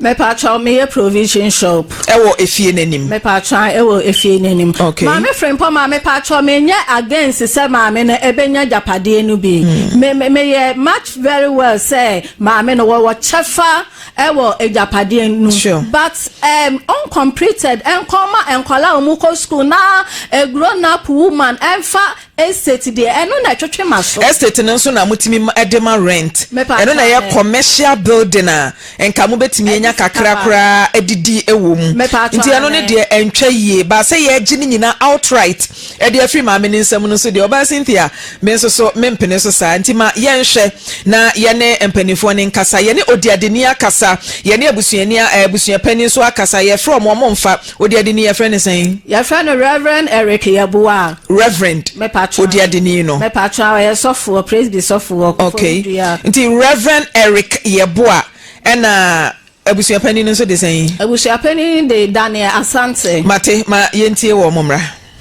Mepakyɛw meyɛ provision shop. Ɛwɔ efie n'anim. Mepakyɛw ɛwɔ efie n'anim. Okay. Maame Frimpong maame pakyɛw menyɛ against sɛ maame no ɛbɛnya gyapadeɛ no bi. Me me meyɛ much very well sɛ maame no wɔwɔ kyɛfa ɛwɔ agyapadeɛ no. Sure. But um, uncompleted ɛnkɔma nkwadaa a wɔn kɔ school na a grown up woman ɛnfa Estate deɛ, ɛno na ɛtwetwe m'aso. Estate no nso na motumi ma de ma rent. Ɛno na ɛyɛ commercial building a nka mobɛtumi anya kakra koraa adidi wɔ mu. Nti ɛno no deɛ ɛntwa yie. But sɛ yɛregye ne nyinaa outright de afiri maame no nsam no nso deɛ, Ɔbaa Cynthia, me nso so mempene so saa. Nti ma yɛnhwɛ na yɛne mpanimfoɔ no nkasa. Yɛne odiadeni akasa, yɛne abusuani, abusuapanin nso akasa. Yɛfrɛ wɔn, wɔmfa. Odiadeni, yɛfrɛ no sɛn? Yɛfrɛ no Rev. Eric Yeboah. Reverend Mepatwa. Odiadeni no. Mepatwa, ɔyɛ sɔfoɔ, Presby sɔfoɔ, Okay. Koforidua. Nti Rev. Eric Yeboah, ɛna abusuapanin no nso de sɛn? Abusuapanin no de Daniel Asante. Mate, ma yɛntie wɔn mmra.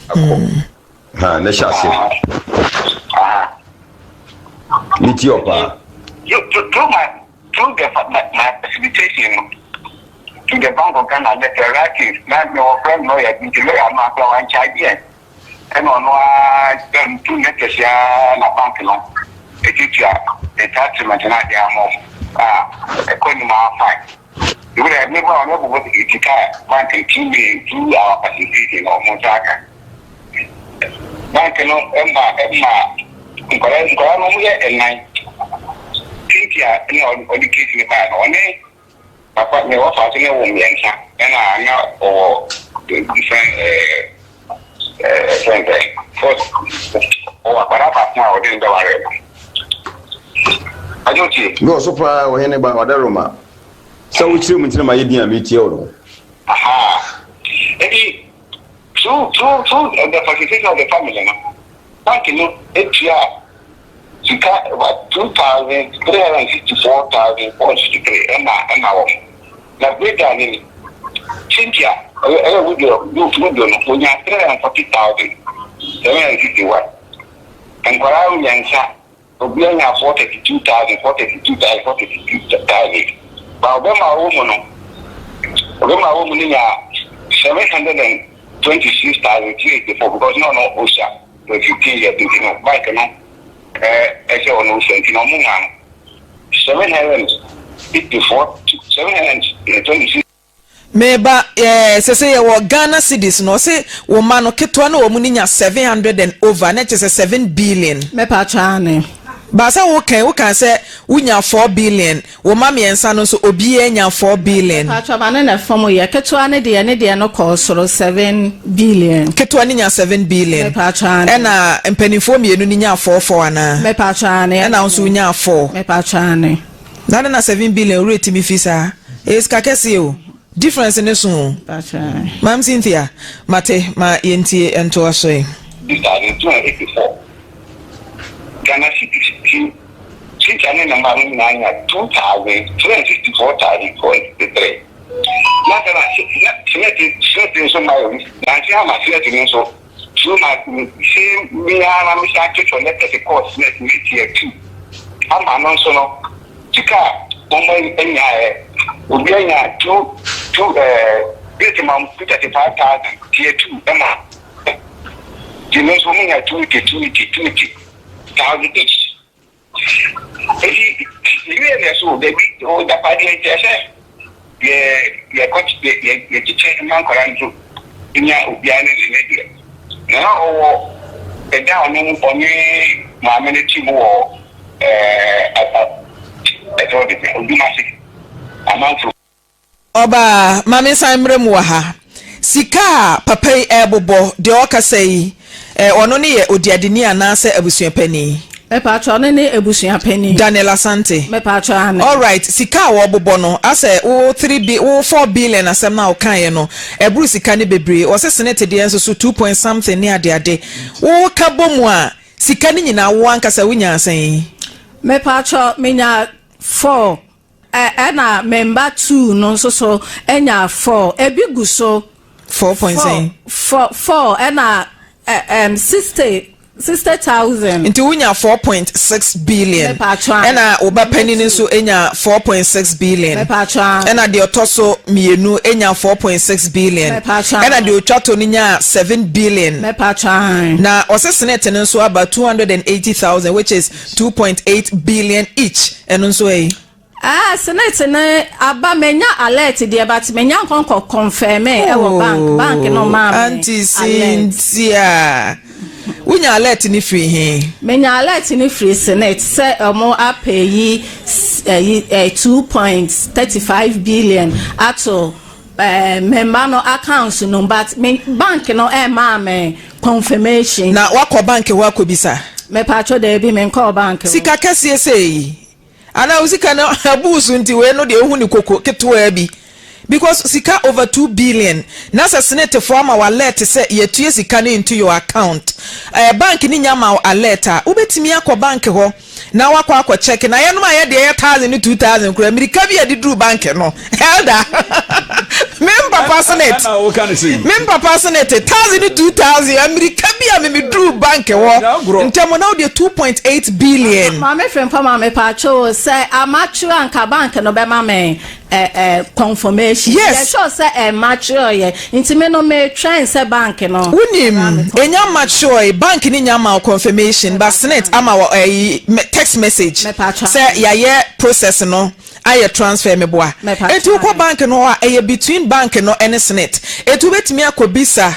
Akɔ. Ha, ne hyɛ aseɛ. Metie wo paa. Through my Through the my my facilitation no to the Bank of Ghana letter writing na me wɔ friend lawyer bi nti lawyer no akora wan charge yɛn ɛna ɔno ara through letters ya na bank no etuatua entitlement na adeɛ ama ɔmo a ɛkɔ anim ara fine ebi dɛ me ba ɔno bobɔ sika bank through me through our facilitation na ɔmo nsa aka. Bank no ma ɛma nkwadaa nkwadaa no wɔyɛ nnan. Cynthia na ɔde case no baeɛ no, ɔne papa ne wɔfa ase ne wɔ mmiɛnsa ɛna na ɔwɔ different ɛɛ ɛɛ fɛn sɛ first ɔwɔ akwadaa baako a ɔde no bɛware no. Ɔgye otie. Me wɔ so paa ɔhene ba ɔdaroma sɛ wokyerɛ mu nti na mayɛ din a metie wo no. Ahaa enti Through through through the facilitation of the family no, bank no tuaa sika about 2,364,463 ɛma ɛma wɔn. Na breakdown no ni, Cynthia ɛyɛ ɛyɛ widow widow no onyaa 340,761. Nkwadaa mmiɛnsa Obiara nya 432,000, 432,000, 432,000. Ba ɔbɛma a ɔwɔ mu no, ɔbɛma a ɔwɔ mu no nya 726,384 because na ɔno osua for 15 years nti no bank no ɛsɛ ɔno osua nti na ɔmo maa no 754 726. Me ba eh, sese yɛwɔ Ghana cedis no, ɔse wo mma no ketewa no wɔn ni nya 700 and over, na kyerɛ sɛ 7 billion. Me pa kyɛw aane. Ba sɛ wo kan, wo kan sɛ wo nya 4 billion, wo mma mmiɛnsa no nso obiara nya 4 billion. Me pa kyɛw ma no na ɛfam yɛ, ketewa no deɛ ne deɛ no kɔɔ soro 7 billion. Ketewa no nya 7 billion. Me pa kyɛw aane. Ɛna mpanimfoɔ mmienu no nya 4 4 anaa? Me pa kyɛw aane. Ɛna wo nso wo nya 4. Me pa kyɛw aane. Na adɛn na 7 billion wura tumi fi saa? Ɛyɛ sika kɛseɛ o. Difference no so o. Maam Cynthia, mate, ma yɛntie ntoa so yi. 2,284. Ghana cedis nti Cynthia ne ne mma no nyinaa nya 2,364,463. Na sɛ na na Smith Smith nso mma yɛ nanse ama Smith no nso through my same me ara na mesan twetwe letters kɔɔ Smith ne tier 2 ama no nso no sika a wɔn anyaeɛ obi anya two two ɛɛ rate ma 235,000 tier 2 ɛma nti no nso wɔn nya 280 280 280,000 each. Enti mewiee no so dabi agyapadeɛ nti ɛsɛ yɛ yɛkɔ yɛ yɛ yɛkyekyɛ ma nkwadaa no nso nya obiara ne ne deɛ. Na na ɔwɔ ɛdan a ɔne ɔne maame no te mu wɔ ɛɛ ɛfɛ ɔde sɛ Odumase Amanfro. Ɔbaa, ma mensan mmrɛ mu wɔ ha. Sika a papa yi ɛrebobɔ, deɛ ɔrekasa yi, eh, ɔno ne yɛ odiadeni anaasɛ abusuapanin? Mepaatwɔ, ɔno ne abusuapanin. Daniel Asante. Mepaatwɔ, aane. Alright, sika a wɔrebobɔ no, asɛ wo three bi, wo 4 billion asɛm no a wokaeɛ no, ɛboro sika no bebree. Ɔse Senate deɛ nso so two point something ne adeade. Woka bɔ mu a, sika no nyinaa wo ankasa wonyaa sɛn? Mepaatwɔ, menya four. Ɛna me mba two no nso so anya four. Ebi gu so. Four point sɛn? Four, four, ɛna 60,000. Nti wonya 4.6 billion. Mepatwa. Ɛna wo ba panin nso nya 4.6 billion. Mepatwa. Ɛna deɛ ɔtɔ so mmienu nya 4.6 billion. Mepatwa. Ɛna deɛ otwa to no nya 7 billion. Mepatwa. Na ɔsɛ Senate no nso aba 280,000, which is 2.8 billion each. Ɛno nso ɛyi. Ah, Senate ne aba, menya alert deɛ, but menya nkɔnkɔ confirm ɛwɔ bank no maa me Auntie alert. Cynthia, wonya alert ne firi he? Menya alert ne firi Senate sɛ ɔmo apɛ yi ɛyi 2.35 billion ato member no accounts no, but me bank no ɛmaa me confirmation. Na wakɔ bank hɔ akɔbisa? Mepatwo, daabi, menkɔɔ bank hɔ. Sika kɛseɛ sɛ yi anaa wo sika no abuu so nti wei no deɛ wohu ne koko ketewaa bi, because sika over 2 billion na sɛ senetefoɔ ama wo alert sɛ yɛtue sika no into your account, bank ne nya ma wo alert a, wobɛtumi akɔ bank hɔ na wakɔ akɔ check. Na yɛnom a yɛdeɛ yɛ thousand ne 2,000 kora mmirika bi a de duru bank no, elder mem papa senate Ɛna woka ne sɛ mem papa senate thousand ne 2,000 mmirika bi a meme duru bank hɔ Agorɔ. ntɛm na wodeɛ 2.8 billion. Maame Firimpɔ, maame patro sɛ amature anka bank no bɛma me confirmation. Yes. Yɛ sure sɛ ɛmature yɛ nti me no metwɛn sɛ bank no. Wonim ɛnya mature, bank ni nya ma wo confirmation, but Senate ama wɔ ɛyi text message Mepatwa. sɛ yɛayɛ process no, ayɛ transfer. Meboa? Mepatwa. Eti wokɔ bank no hɔ a, ɛyɛ between bank no ɛne Senate. Etu wobɛtumi akɔ bisa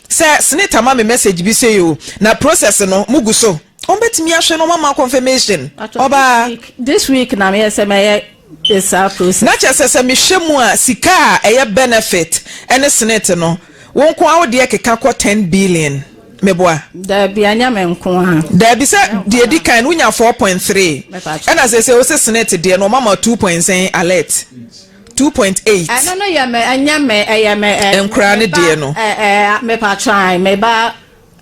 sɛ Senate ama me message bi sɛ yi o, na process no mugu so. Wɔn bɛtumi ahwɛ no, wɔn ama confirmation. Patro, ɔbaa. This week na meyɛ sɛ mɛyɛ saa process. Na kyerɛ sɛ mehwɛ mu a, sika a ɛyɛ benefit ɛne Senate no, wɔn nko awodeɛ keka kɔ 10 billion. Meboa? Dabi, anya me nko a. Daabi, sɛ deɛ di kan no wonya 4.3. Mepatwa. Ɛna sɛ wosɛ Senate deɛ no ɔmama two point sɛn alert, 2.8. Ɛno no yɛ me, ɛnyɛ me, ɛyɛ me Nkoraa ne me ba- deɛ no. ɛ ɛ mepatwa, me ba.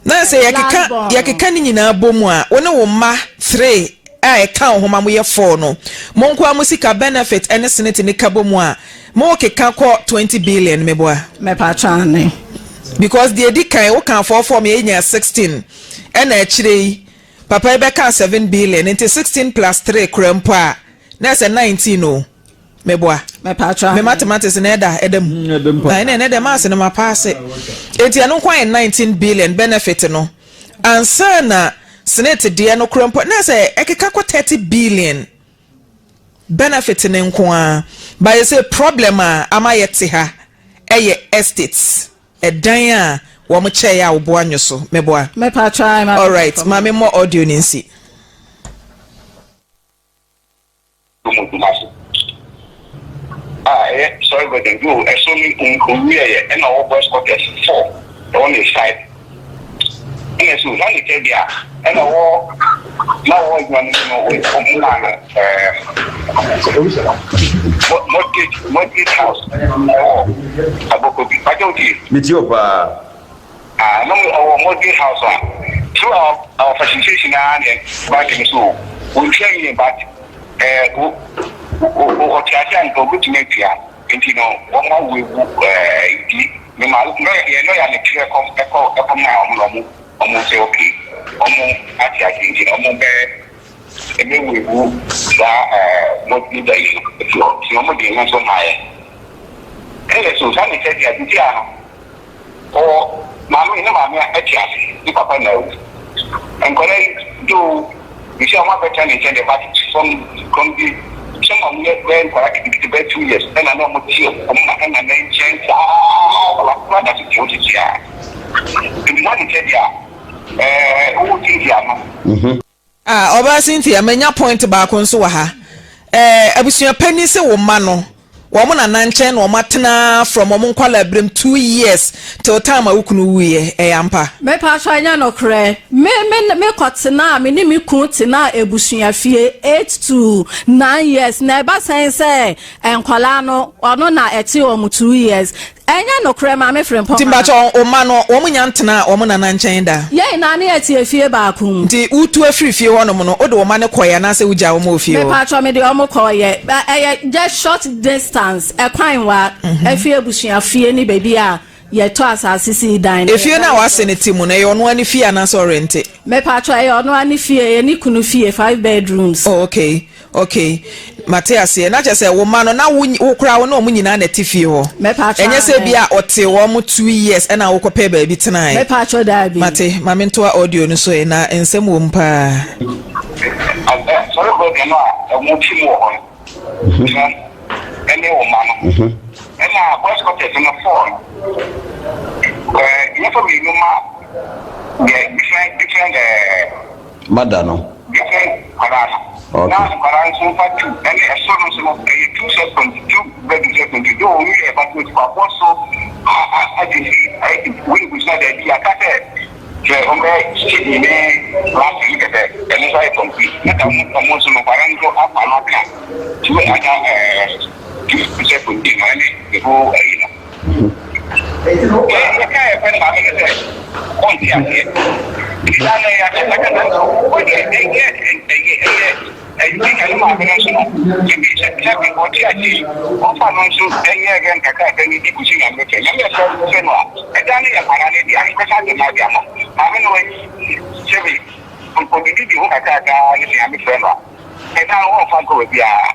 Na sɛ yɛkeka Last born. yɛkeka ne nyinaa bɔ mu a, wo ne wo mma three a ɛka wo ho ma moyɛ four no, mo nko a mo sika, benefit ɛne Senate ne ka bɔ mu a, mo keka kɔ 20 billion. Meboa? Mepatwa ne. Because deɛ di kan woka four four mi yɛnya 16, ɛna akyire yi papa yi bɛka 7 billion, nti 16 plus three kura mpo a, na ɛsɛ 19 o. Meboa? Mepatwa. Me mathematics na ɛda mu. Ɛda mu na ɛna ɛda maths no ma paase. Eti ɛno nko ayɛ 19 billion benefit no ansa na Senate deɛ no kura mpo, na sɛ ɛkeka kɔ 30 billion benefit ne nko ara. Bayɛ sɛ problem a ama yɛte ha ɛyɛ estates, ɛdan a wɔn kyɛɛ a wɔboa nyo so. Meboa? Mepatwa. Alright, maame, mmɔ audio ne nsi. Odumase a ɛyɛ sorry garden bi o, ɛso ne owie yɛ ɛna ɔwɔ boys quarters four ɛwɔ ne side, ɛna so na ne kyɛ deɛ ɛna ɔwɔ na ɔwɔ adwuma no mu no, ɔmo maa no mortgage house ɛwɔ Abokobi pàtó tie. Metie wo paa. Ah, na ɔwɔ mortgage house a. Through our our facilitation ara na bank no so wɔntua yie but ɛɛ o o ɔte ase a nka obetumi atua nti no wɔn awo egu ɛɛ nti ne ma lɔya yɛ lɔya ne twerɛ kɔ ɛkɔ ɛkɔ maa wɔn na wɔn wɔn sɛ okay wɔn ate ase nti no wɔn bɛ ɛbɛ wo egu saa ɛɛ mogya yi no efi hɔ nti wɔn de ɛno nso maa yɛ ɛyɛ so saa ne kyɛ deɛ titi a no. Ɔwɔ maame, ne maame a ɛte ase, ne papa na awu. Nkwadaa yi though you see a wɔn abɛtena ne nkyɛn deɛ but from from the some a wɔyɛ bɛyɛ nkwadaa ketekete bɛyɛ 2 years ɛna na wɔn te wɔn ma ɛna ne nkyɛn saa wɔn akora da so te hɔ sisi a nti wɔn ne nkyɛn deɛ a ɛɛ wɔwɔ Cynthia no. Ah, ɔbaa Cynthia, manya point baako nso wɔ ha. Abusua panyin sɛ wo ma no wɔn nana nkyɛn na wɔn atena from wɔn nkwalaa berem 2 years till time a wo kunu wuyɛ, ɛyɛ ampa? Mepatwa, nyɛ nokorɛ. Me me me kɔtena me ne me kun tena ebusua fie 8 to 9 years na ɛba sɛn sɛ nkwadaa no ɔno na ɛte wɔn 2 years. Ɛnyɛ nokorɛ, Maame Frimpɔn. Nti mbakyɛ wɔn ma no wɔn nya ntena wɔn nana nkyɛn da? Yɛn nyinaa ne yɛte efie baako mu. Nti wotu afiri fie hɔnom no, wode wɔn ma ne kɔɛ anaasɛ wogya wɔn wɔ fie hɔ? Mepatwa, me de wɔn kɔɔyɛ. Ɛyɛ just short distance, ɛkwan wa efie ebusua fie ne beebi a yɛtɔ asase si dan no. Efie no a wase ne ti mu no, ɛyɛ ɔno ani fie anaasɛ ɔrente? Mepatwa, ɛyɛ ɔno ani fie, ɛyɛ ne kunu fie, five bedrooms. Oh, okay, mate aseɛ. Na kyerɛ sɛ wo ma no na wo wo koraa wo ne ɔmo nyinaa na ɛte fie hɔ? Mepatwa. Ɛnyɛ sɛ bi a ɔte wɔn 2 years ɛna wokɔpɛ baabi tenae? Mepatwa, daabi. Mate. Maame, ntoa audio no so yi na nsɛm wɔ mu paa. Sɔre bɔɔdeɛ no a ɛmo ti mu wɔ hɔ no no ɛne wo ma no ɛna boys quarters no four no ɛɛ nyɛfa mmienu ma yɛ different different Mada no. Different nkwadaa no. Na nkwadaa nso nfa two ɛne ɛsoro no nso no ɛyɛ two self contained, two bedroom self contained, though wɔn yɛ but wabɔ so agye si wei gu so na daabi aka sɛ sɛ wɔn bɛ kitchen ne last ne kɛtɛ ɛno nso ayɛ complete na ka wɔn wɔn nso no nkwadaa nso afa no aka two other two self contained no ɛne the whole ɛyi no. Yɛ yɛka yɛ fɛ no maame no sɛ ɔnte aseɛ saa na yɛ akasakasa nso ɔdeɛ ɛyɛ ɛyɛ ɛyɛ ɛyɛ ka ne maame no nso no ebi sɛ sɛbi ɔte aseɛ yi ɔfa no nso ɛnyɛ ɛyɛ nkakraka ne di kusi Nyame fɛ Nyame ɛfɛ fɛ no a ɛda no yɛ nkwadaa no deɛ nkɔsa de ma de ama maame no ayi sɛbi ɔdidi di ho kakraka ne sɛ Nyame frɛ no a ɛda no wɔmfa nkɔ baabiara.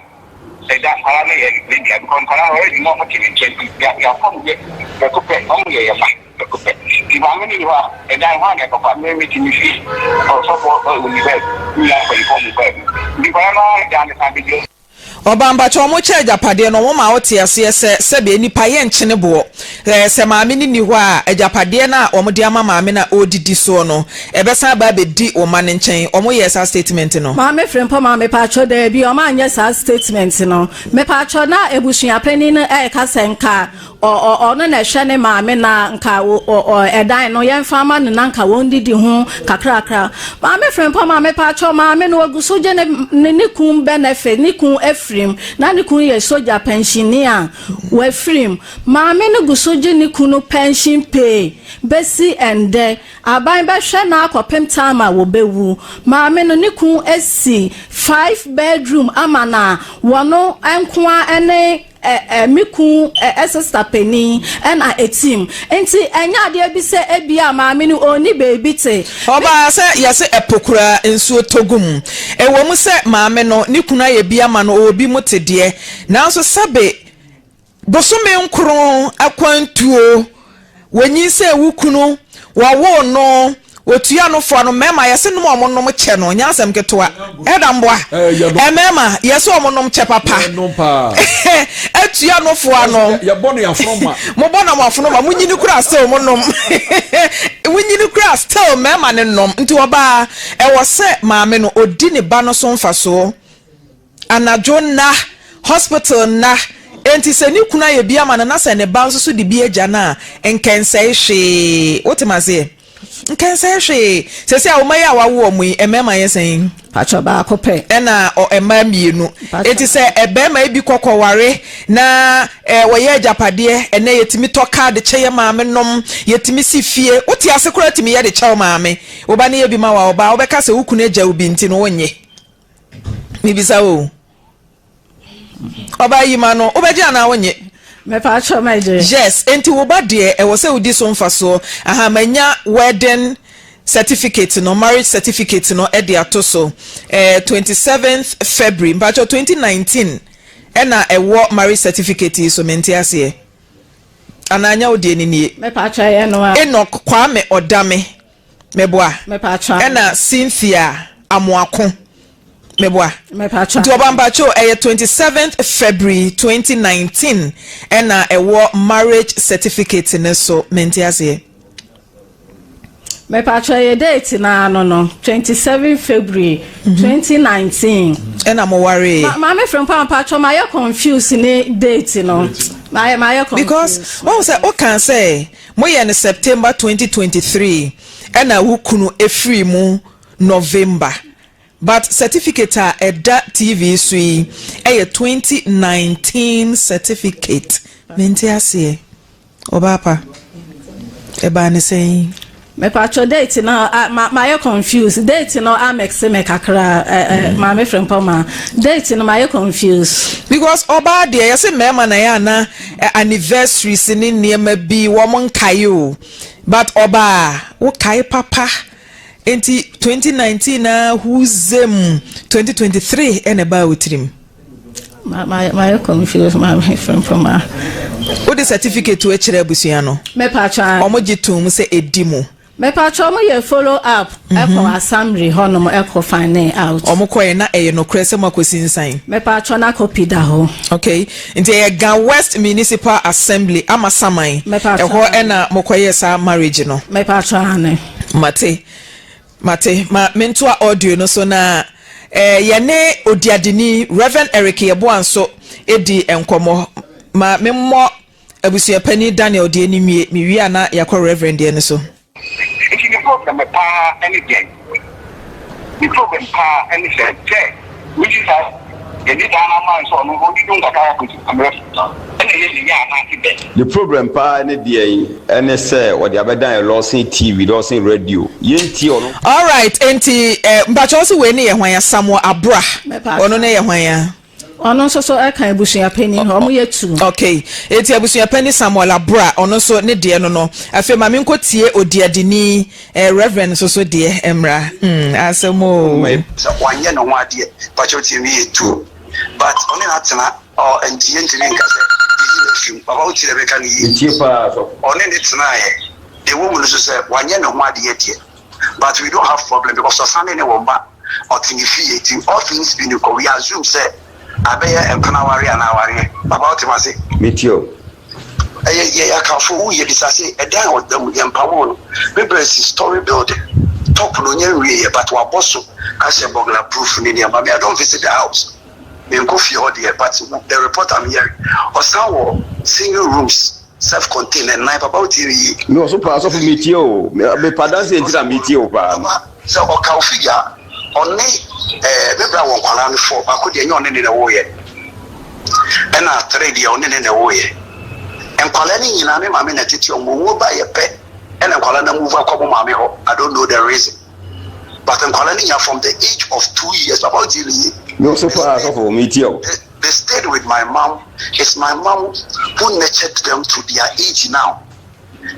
Ɛda nkwadaa no yɛ ne dea because nkwadaa no already na ɔmo te ne nkyɛn nti yɛ yɛafɔm yɛ prɛko pɛ, ɔmo yɛ yɛ ma prɛko pɛ nti maame no ni hɔ a ɛdan hɔ a na ɛkɔfa me me ti me fie ɔsɔfo ɔwɔ ne baabi ne nyinaa mpanyinfoɔ mo baabi nti nkwadaa no ara dan no san bɛgye. Ɔba, mpakyɛ, ɔmo kyɛ agyapadeɛ no, ɔmo ma wote aseɛ sɛ sɛdeɛ nipa yɛ nkyene boɔ sɛ maame no ni hɔ a, agyapadeɛ no a ɔmo de ama maame no a ɔredidi soɔ no ɛbɛsan aba abɛdi wo ma no nkyɛn? Ɔmo yɛ saa statement no? Maame Frimpɔ ma mepatwɔ, daabi, ɔmo anyɛ saa statement no. Mepatwɔ, na ebusuapanin no ɛɛka sɛ nka ɔno na ɛhwɛ ne maame na nka ɛdan no yɛmfa ama no na nka wɔn didi ho kakrakra. Maame Frimpɔ ma mepatwɔ, maame no ogu so gye ne ne ne kun benefit. Ne kun efirim na ne kun yɛ soja pensioner a wafirim. Maame no gu so gye ne kunu pension pay besi ɛndɛ. Aban bɛhwɛ na akɔpem time a wɔbɛwu. Maame no ne kun esi five bedroom ama na wɔno nkoa ne ɛ ɛ me kun ɛ ɛ sister panin ɛna etim, nti ɛnyɛ adeɛ bi sɛ ebia maame no onni beebi te. Ɔbaa, sɛ yɛsɛ ɛpo koraa nsuo tɔ gu mu, ɛwɔ mu sɛ maame no ne kunu ayɛ bi ama no, ɔwɔ bi mu te deɛ, nanso sɛbe bosome 9 akwantuo wɔnyinsɛn wo kunu, wɔwoo no, wɔtua no foa no. Mmarima yɛsɛ nom a ɔmo nom kyɛ no nyɛ asɛm ketewa. Ɛda mboa mmarima yɛsɛ ɔmo nom kyɛ papa atua no foa no. Yɛbɔ no yɛafono ma. Mobɔ na mo afono ma monyini kora, still mo nom, monyini kora, still mmarima ne nom. Nti ɔbaa, ɛwɔ sɛ maame no ɔdi ne ba no so mfasoɔ anadwo nna hospital nna. Enti sɛ ne kunu ayɛ bi ama no na sɛ ne ba nso so de bi agya no a, nkɛnsɛe hwee. Wotem aseɛ? Nkɛnsɛe hwee. Sɛsɛ a wo mma yi a wawo wɔn yi, mmarima yɛ sɛn? Pakyɛ baako pɛ. Ɛna ɔ mmaa mmienu. Mpakyɛ. Enti sɛ ɛbarima yi bi kɔ kɔware na ɛ wɔyɛ agyapadeɛ, ɛnɛ yɛtumi tɔ kaa de kyɛ yɛ maame nom, yɛtumi si fie. Wote ase koraa tumi yɛ de kyɛ wo maame. Wo ba no yɛ bi ma wo a, ɔbaa wobɛka sɛ wo kunu agya wo bi nti no wonnye. Mebisa wo o. Ɔbaa yi ma no, wobɛgye anaa wonnye? Mepatwɔ mɛgye. Yes, enti wo ba deɛ ɛwɔ sɛ wodi so mfasoɔ. Aha, manya wedding certificate no, marriage certificate no de ato so. Eh, 27th February, mpakyɛ 2019 ɛna ɛwɔ marriage certificate yi so, mente aseɛ. Anaa nyɛ wo deɛ no nie? Mepatwɔ ɛyɛ no a. Enoch Kwame Ɔdame. Meboa. Mepatwa. Ɛna Cynthia Amoako. Meboa. Mepatwa. Nti ɔba mpacho ɛyɛ 27th February 2019 ɛna ɛwɔ marriage certificate ne so. Mente aseɛ. Mepatwa yɛ date na ano no 27 February 2019. Ɛna mo waree. Ma maame Frimpong mpatwa ma yɛ confuse ne date no. Ma yɛ ma yɛ confuse. Because wɔn sɛ ɔkan sɛ Moyɛ no September 2023 ɛna wo kunu firii mu November but certificate a ɛda TV so yi ɛyɛ 2019 certificate mente aseɛ ɔbaa pa ɛbaa ne sɛn? Mepatwɔ date no a ma mayɛ confused date no amix me kakra ɛ ɛ maame Frimpong ma date no mayɛ confused. Because ɔbaa deɛ yɛse mmarima na ɛyɛ ana anniversaries ne nneɛma bi wɔn nkae o but ɔbaa wo kae papa nti 2019 na huzem 2023 ɛna ɛbaa wo tirim. Ma ma mayɛ confused maame Frimpong ma. Wode certificate wo kyerɛ abusua no? Mepatwɔ. Wɔn gye tom sɛ ɛdi mu. Mepatwɔ ɔmo yɛ follow up ɛkɔ assembly hɔ nom ɛkɔ finding out. Ɔmo kɔɛ na ɛyɛ nokorɛ sɛ mo akɔsi nsan? Mepatwɔ na copy da hɔ. Ok, nti ɛyɛ Ga West Municipal Assembly, Amasaman, Mepatwɔ ɛhɔ aane. ɛna mokɔyɛɛ saa marriage no? Mepatwɔ aane. Mate, mate, ma mentoa audio no so na eh, yɛne odiadeni Rev. Eric Yeboah nso di nkɔmmɔ. Ma memmɔ Abusuapanin Daniel deɛ no nwie, mewie a na yɛakɔ Reverend deɛ no so. Nti ne problem paa ne dɛn? Ne problem paa ne sɛ sɛ mesi saa yɛde dan no ama no sɛ ɔno ɔntutu nkakra kɔsi ammerɛ so ɛna ɛyɛ ne ya anaase dɛn? Ne problem paa ne deɛn? Ɛne sɛ ɔde abɛdan yɛ Lawson TV, Lawson Radio. Yɛntie ɔno. Alright, enti eh, mpakyɛ wo se wei ne yɛ hwan a? Samuel Abra, ɔno ne yɛ hwan a? Ɔno nso so ɛka abusua panin hɔ, ɔmo yɛ tu. Ok, enti abusua panin Samuel Abura, ɔno nso ne deɛ no no. Afei ma menkɔ tie odiadini eh, Reverend nso so deɛ mmra. Hmm, asɛm oo. Sɛ wanyɛ ne ho adeɛ pakyɛw tie me yie too but ɔne no atena ɔ nti yɛntumi nka sɛ yɛyi no afiri mu papa wotie deɛ meka no yie Metie paa sɔfo. ɔne no tenaeɛ deɛ ɛwɔ mu no nso sɛ wanyɛ ne ho adeɛ deɛ but we don't have problem because ɔsan ne ne wɔ mma ɔte ne fie nti all things being equal we assume sɛ abɛyɛ mpena awareɛ anaa awareɛ papa wote mase. Metie o. Ɛyɛ yɛ akanfo wo yɛ bisa se ɛdan a ɔda mu yɛ mpamoo no me brɛ si story building top no ɔnya nwie yɛ but wabɔ so ahyɛ burglar proof ne nneɛma me I don't visit the house me nkɔ fie hɔ deɛ but the report I'm hearing ɔsan wɔ single rooms self contained ɛnan papa wo tie me yie. Me wɔ so paa sɔfo me tie o me pa adanseɛ nti na me tie o paa no. Papa sɛ ɔka wo figure a ɔne ɛɛ me bra wɔ nkwadaa no four baako deɛ ɛnyɛ ɔne ne na ɛwɔ yɛ ɛna three deɛ ɔne ne na ɛwɔ yɛ nkwadaa no nyinaa me maame na ɛtete ɔmo owuo ba yɛ pɛ ɛna nkwadaa no move akɔ mo maame hɔ I don't know the reason but nkwadaa no nyinaa from the age of 2 years papa wo tie me yie. Me wɔ so paa sɔfo me tie o. They stayed with my mom. It's my mom who nurtured them to their age now.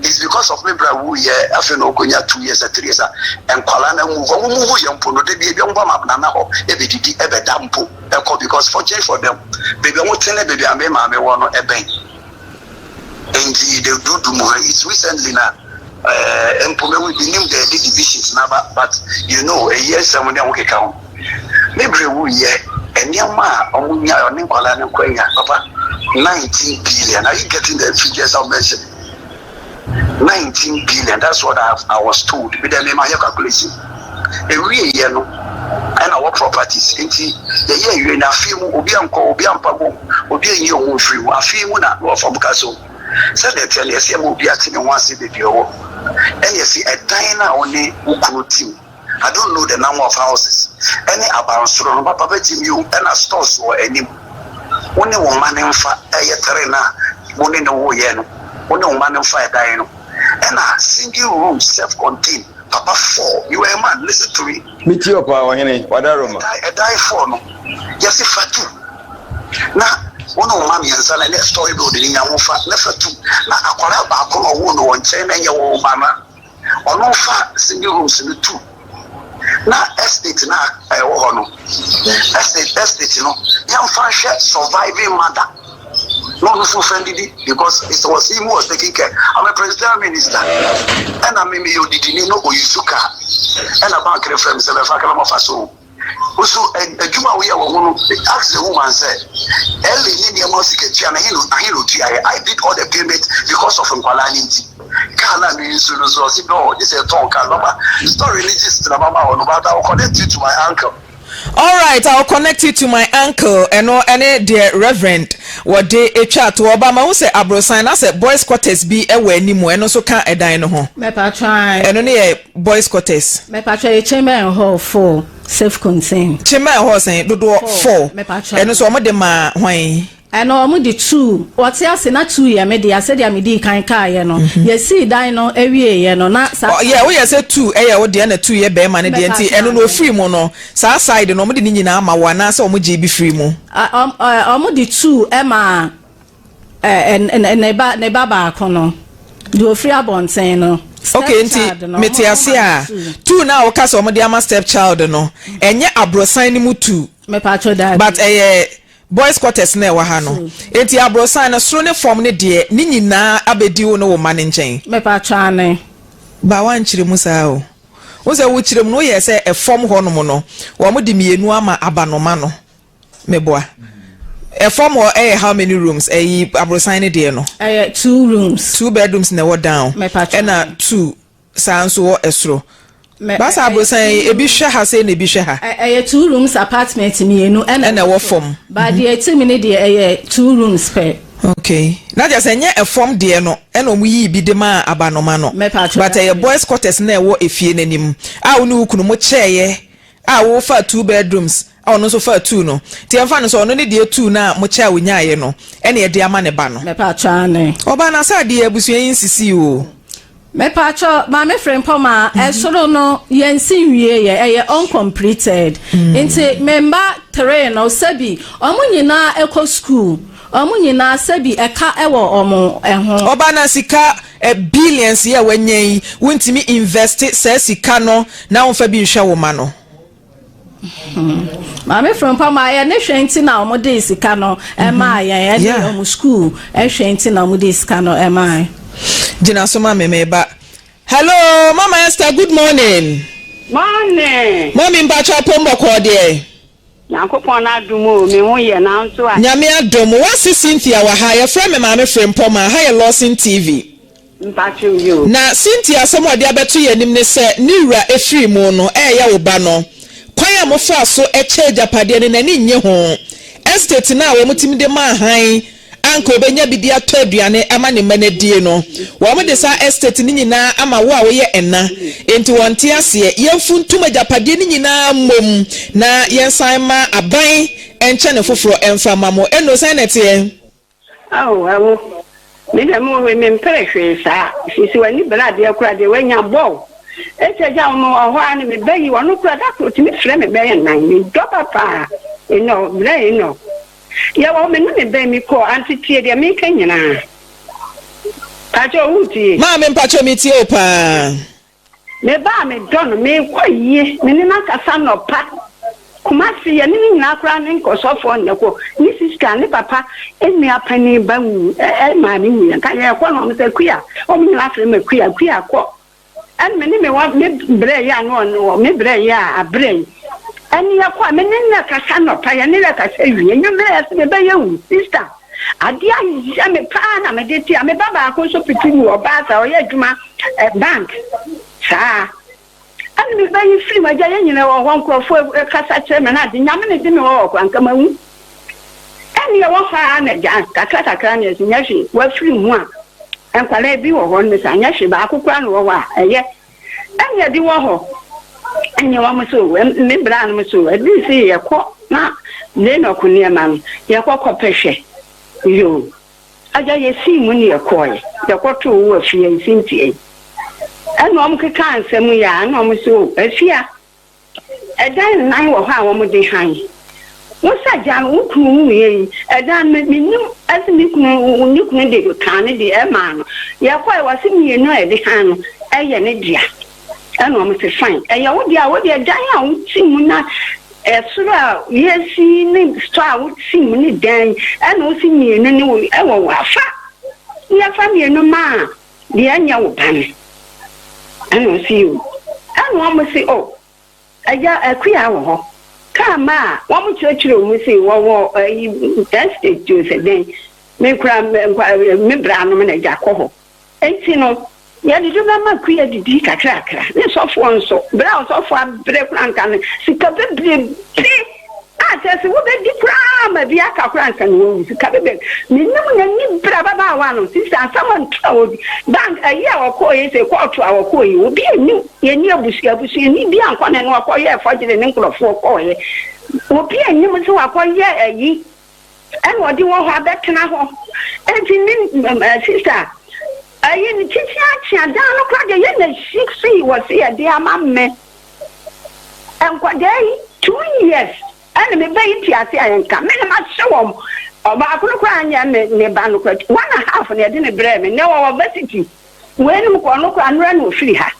It's because of me bra wu yɛ afei na ɔkɔnya 2 years or 3 years a nkwalaa na move ɔmo move yɛ mpo no de bi ebi ɔmo ba ma nana hɔ ebedidi ɛbɛda mpo ɛkɔ because fortunately for them beebi ɔmo te ne beebi a me maame wɔ no ɛbɛn nti they do do mu. It's recently na mpo me we nim the the divisions naba but you know ɛyɛ nsɛm ne ɔmo keka ho. Me bere wu yɛ nneɛma a ɔmo nya ɔne nkwalaa no nkɔ nya papa 19 billion. Are you getting the figures I'm mentioning? 19 billion, that's what I was told. Bi dɛ mema yɛ calculation ewie yɛ no ɛna wɔ properties nti yɛyɛ ewie na afei mu obi ankɔ obi ampa bom obi anyi ɔmo mfiri mu afei mu na wɔfa mu ka so. Sɛdeɛ ɛteɛ no, yɛse ɛma obiara te ne ho ase baabi a ɔwɔ. Ɛna yɛse ɛdan no a wo ne wo kunu te mu, I don't know the number of houses, ɛne abansoro no, papa bɛgye mi o, ɛna stores wɔ anim. Wo ne wo mma no mfa, ɛyɛ terrain a wo ne no woyɛ no, wo ne wo mma no mfa ɛdan no. Ɛna single room self contained, papa four, you are a man, listen to me. Me tie wo paa ɔhene, wadaroma. Ɛdan four no, yɛse fa tu. Na wo ne wo mma mmiɛnsa no ne story building no nya ho fa na fa tu. Na akwadaa baako na ɔwoo no wɔ nkyɛn na ɛnyɛ wo ba no a, ɔno fa single rooms no tu. Na estate no a ɛwɔ hɔ no, estate estate no yɛmfa nhwɛ surviving mother na ɔno nso fa ndidi because it was him who was taking care. I'm a presidential minister ɛna me meyɛ odidini na ɔyi car ɛna bank no frɛ me sɛ bɛfa ka na mafa so. Wo so adwuma a woyɛ wɔ ho no, ask the woman sɛ, Ellie ne nneɛma sikatua no, ahe na otuaeɛ? I did all the payment because of nkwadaa no nti. Car no a me use no nso, ɔse no, gye sɛ yɛtɔn car no. Mama, story ne gist na mama wo no, but I will connect you to my uncle. Alright, I will connect you to my uncle. Ɛno ɛne deɛ Reverend wɔde atwa to hɔ. Ɔba mahu sɛ aborosan na sɛ boys quarters bi wɔ anim, ɛno nso ka ɛdan no ho. Mɛpatwa. Ɛno ne yɛ boys quarters. Mepatwɔ yɛ chamber and hall four safe contain. Chamber and hall sɛn dodoɔ four. Mepatwɔ. Ɛno nso wɔn de maa hwan? Ɛno wɔn de two wɔte ase na two yɛ me dea sɛdeɛ me dii kan kaa yɛ no. Yɛsii dan no awie yɛ no na saa. Yɛ woyɛ sɛ two ɛyɛ wo deɛ na two yɛ bɛɛma no deɛ nti ɛno no ofiri mu no saa side no wɔn de ne nyinaa ma wo anaasɛ wɔn gyee bi firi mu? Wɔn de two ɛmaa. Ɛ ne ba ne ba baako no, deɛ ɔfiri abɔnten no. Step Okay, nti child no, mete ɔmo ase ɔmo ma a, no two. two no a woka sɛ wɔde ama step child no, ɛnyɛ aborosan no mu two, Mepatwo daabi. but ɛyɛ boys quarters no a ɛwɔ ha no. Two. Nti aborosan no, soro ne fam no deɛ, ne nyinaa abɛdi wo ne wo mma no nkyɛn. Mepatwo aane. Ba woankyerɛ mu saa o. Wohu sɛ wokyerɛ mu no, woyɛɛ sɛ ɛfam hɔnom no, wɔde mmienu ama abanoma no. Meboa. Ɛfam hɔ ɛyɛ how many rooms? Ɛyi aborosan no deɛ no. Ɛyɛ two rooms. Two bedrooms na ɛwɔ down. Mepatwa. Ɛna two saa nso wɔ ɛsoro. Mɛ Baasa aborosan yi ebi hwɛ ha sei na ebi hwɛ ha. Ɛyɛ two rooms apartment mmienu ɛna ɛna ɛwɔ fam. Ba deɛ ɛte mu ne deɛ ɛyɛ two rooms pɛ. Okay. Na kyerɛ sɛ ɛnyɛ ɛfam deɛ no ɛna wɔn yii bi de maa abanoma no. Mepatwa. But ɛyɛ boys quarters na ɛwɔ efie n'anim a wo ne wo kunu mo kyɛɛyɛ a wo faa two bedrooms a ɔno nso faa two no nti yɛmfa no sɛ ɔno ne deɛ two no a mokyɛ a ɔnyaaeɛ no ɛna ɛde ama ne ba no. Mepatwɔ aane. Ɔbaa no asa adeɛ abusua yi nsisii oo. Mepatwɔ Maame Frimpong ɛsoro no yɛnsi nwieɛ ɛyɛ uncompleted nti me mma three no sɛbi ɔmo nyinaa ɛkɔ school ɔmo nyinaa sɛbi ɛka ɛwɔ ɔmo ɛho. Ɔbaa no sika billions yi a wanya yi wontumi invest saa sika no na womfa bi nhwɛ wo ma no. Maame Frimpong ayɛ ne hwɛ nti na wɔn de sika no ɛmaa yɛn ɛne wɔn school ɛhwɛ nti na wɔn de sika no ɛmaa yɛn. Gyina so ma me meba. Hello Mama Esther good morning. Morning. Mummy mpakyɛ apom bɔkɔɔ deɛ. Nyankopɔn n'adom o, me ho yɛ nanso a. Nyame adom. W'ase Cynthia wɔ ha, yɛfrɛ me Maame Frimpong a, ha yɛ Lawson TV. Mpakyɛw yi o. Na Cynthia asɛm a ɔde abɛto yɛn anim ne sɛ ne wura firii mu no ɛreyɛ wo ba no, kwan a mofaa so kyɛɛ agyapadeɛ no n'ani nnye ho. Estate no a wɔtumi de maa hann a anka ɔbɛnya bi de atɔ aduane ama ne mma no adie no, wɔde saa estate no nyinaa ama wo a woyɛ ɛna. Enti wɔnte aseɛ. Yɛmfuntum agyapadeɛ no nyinaa mmom na yɛnsan mma aban nkyɛ no foforɔ mfa mma mo. Eno, sɛn na ɛteɛ? Ao, ɛwo, me deɛ mewɔ hɔ yi mempere hwee saa, ɛfiri sɛ w'ani bere adeɛ koraa deɛ w'anya bɔ wo. Enti agya wo mewɔ hɔ ara ne me ba yi, ɔno koraa da koro ɔtumi frɛ me bɛyɛ nnan, medɔ ba paa, Enoch, brɛ Enoch. Yɛwɔ hɔ, me ne me ba yi mekɔɔ, ante tie deɛ meka nyinaa. Pakyɛ woretie? Maame mpakyɛ metie wo paa. Me ba a medɔ no, merekɔ ayie, me ne no akasa anɔpa. Kumasi, yɛne no nyinaa koraa ne nkɔsɔfoɔ na ɛkɔ. Ne sista, ne papa nua panin ba wu, ɛ ɛ maame wuiɛ. Nka yɛrekɔ no, wɔn sɛ Akua, wɔn nyinaa frɛ me Akua, Akua kɔ. Ɛna me ne me wa me brɛ yi a na ɔno me brɛ yi a abrɛ yi. Ɛne yɛkɔ a, me ne no kasa anɔpa, yɛne no kasa awie. Anwummerɛ yɛse mebɛyɛ wu, sista. Adeɛ ayɛ me paa na mede te a me ba baako nso pete wu ɔbaa saa ɔyɛ adwuma eh, bank saa ɛne me ba yi firi mu agya yɛ nyina wɔ hɔ nkurɔfoɔ kasa kyerɛ me na ade nyame ne de me wɔ hɔ kora nka mawu ɛne ɛwɔ hɔ a na agya kakra kakra ne ɛsi nyɛ hwee wafiri mu a. Nkwadaa bi wɔ hɔ no sɛ anyɛ hwee baako koraa na wɔ hɔ a ɛyɛ. Ɛna ebi wɔ hɔ ɛnyɛ wɔn so me bra nom so ɛduru sɛ yɛkɔ na Lenɔk nneɛma no yɛkɔ kɔpɛ hwɛ yoo. Agya yɛsii mu ne yɛkɔɔɛ yɛkɔtoo wo afie nsintia yi. Ɛna wɔn kekaa nsɛm yi a ɛna wɔn sɛ o afia. Ɛdan nnan wɔ hɔ a wɔde hann. Wo sɛ gya no, wo kunu wuiɛ yi, ɛdan no, mennim ɛse me kunu, ne kunu de kaa ne deɛ ɛmaa no. Yɛkɔɛ, wɔse mmienu a yɛde hann no ɛyɛ ne dea. Ɛna wɔn se fine, ɛyɛ wo dea, wo deɛ dan a wote mu na ɛsoro a yɛsi ne store a wote mu ne dan yi, ɛna wose mmienu ne wo ɛwɔ wo afa. Yɛfa mmienu maa Deɛ ɛnyɛ wo ba no. Ɛna ɔse yoo. Ɛna wɔn se oh agya Akua wɔ hɔ. Kaa mma a wɔn kyerɛkyerɛ wɔn se wɔwɔ ayi estate o sɛ dɛn. Me kura nkwa me bra nom na agya kɔ hɔ. Enti no yɛde do bɛma Akua didi kakrakra. Ne sɔfoɔ nso berɛ a ɔsɔfoɔ abrɛ koraa nka no sika bebrebe. A kyerɛ sɛ wobɛdi koraa ma bi aka koraa ansa na wawu sika bɛbɛ menim n'ani bere ababaawa no sista asɛm nto a obi bank ayi a ɔkɔɔ yi sɛ kɔɔto a ɔkɔɔ yi obi anim yɛni abusua abusuani bi ankɔ ne no ɔkɔyɛ fɔgyere ne nkurɔfoɔ kɔɔyɛ obi anim sɛ wakɔyɛ ayi ɛna ɔde wɔ hɔ abɛtena hɔ enti ne sista ayi ne titi akyea dan no koraa deɛ yɛ na sisi wɔ se yɛde ama me Nkwadaa yi two years ɛna me ba yi te ase a yɛnka me na mahyɛ wɔn ɔbaako no koraa nyɛ me ne ba no koraa one and half na yɛde ne brɛɛ me nɛ wɔwɔ varsity weinom kɔ ɔno koraa nora na ofiri ha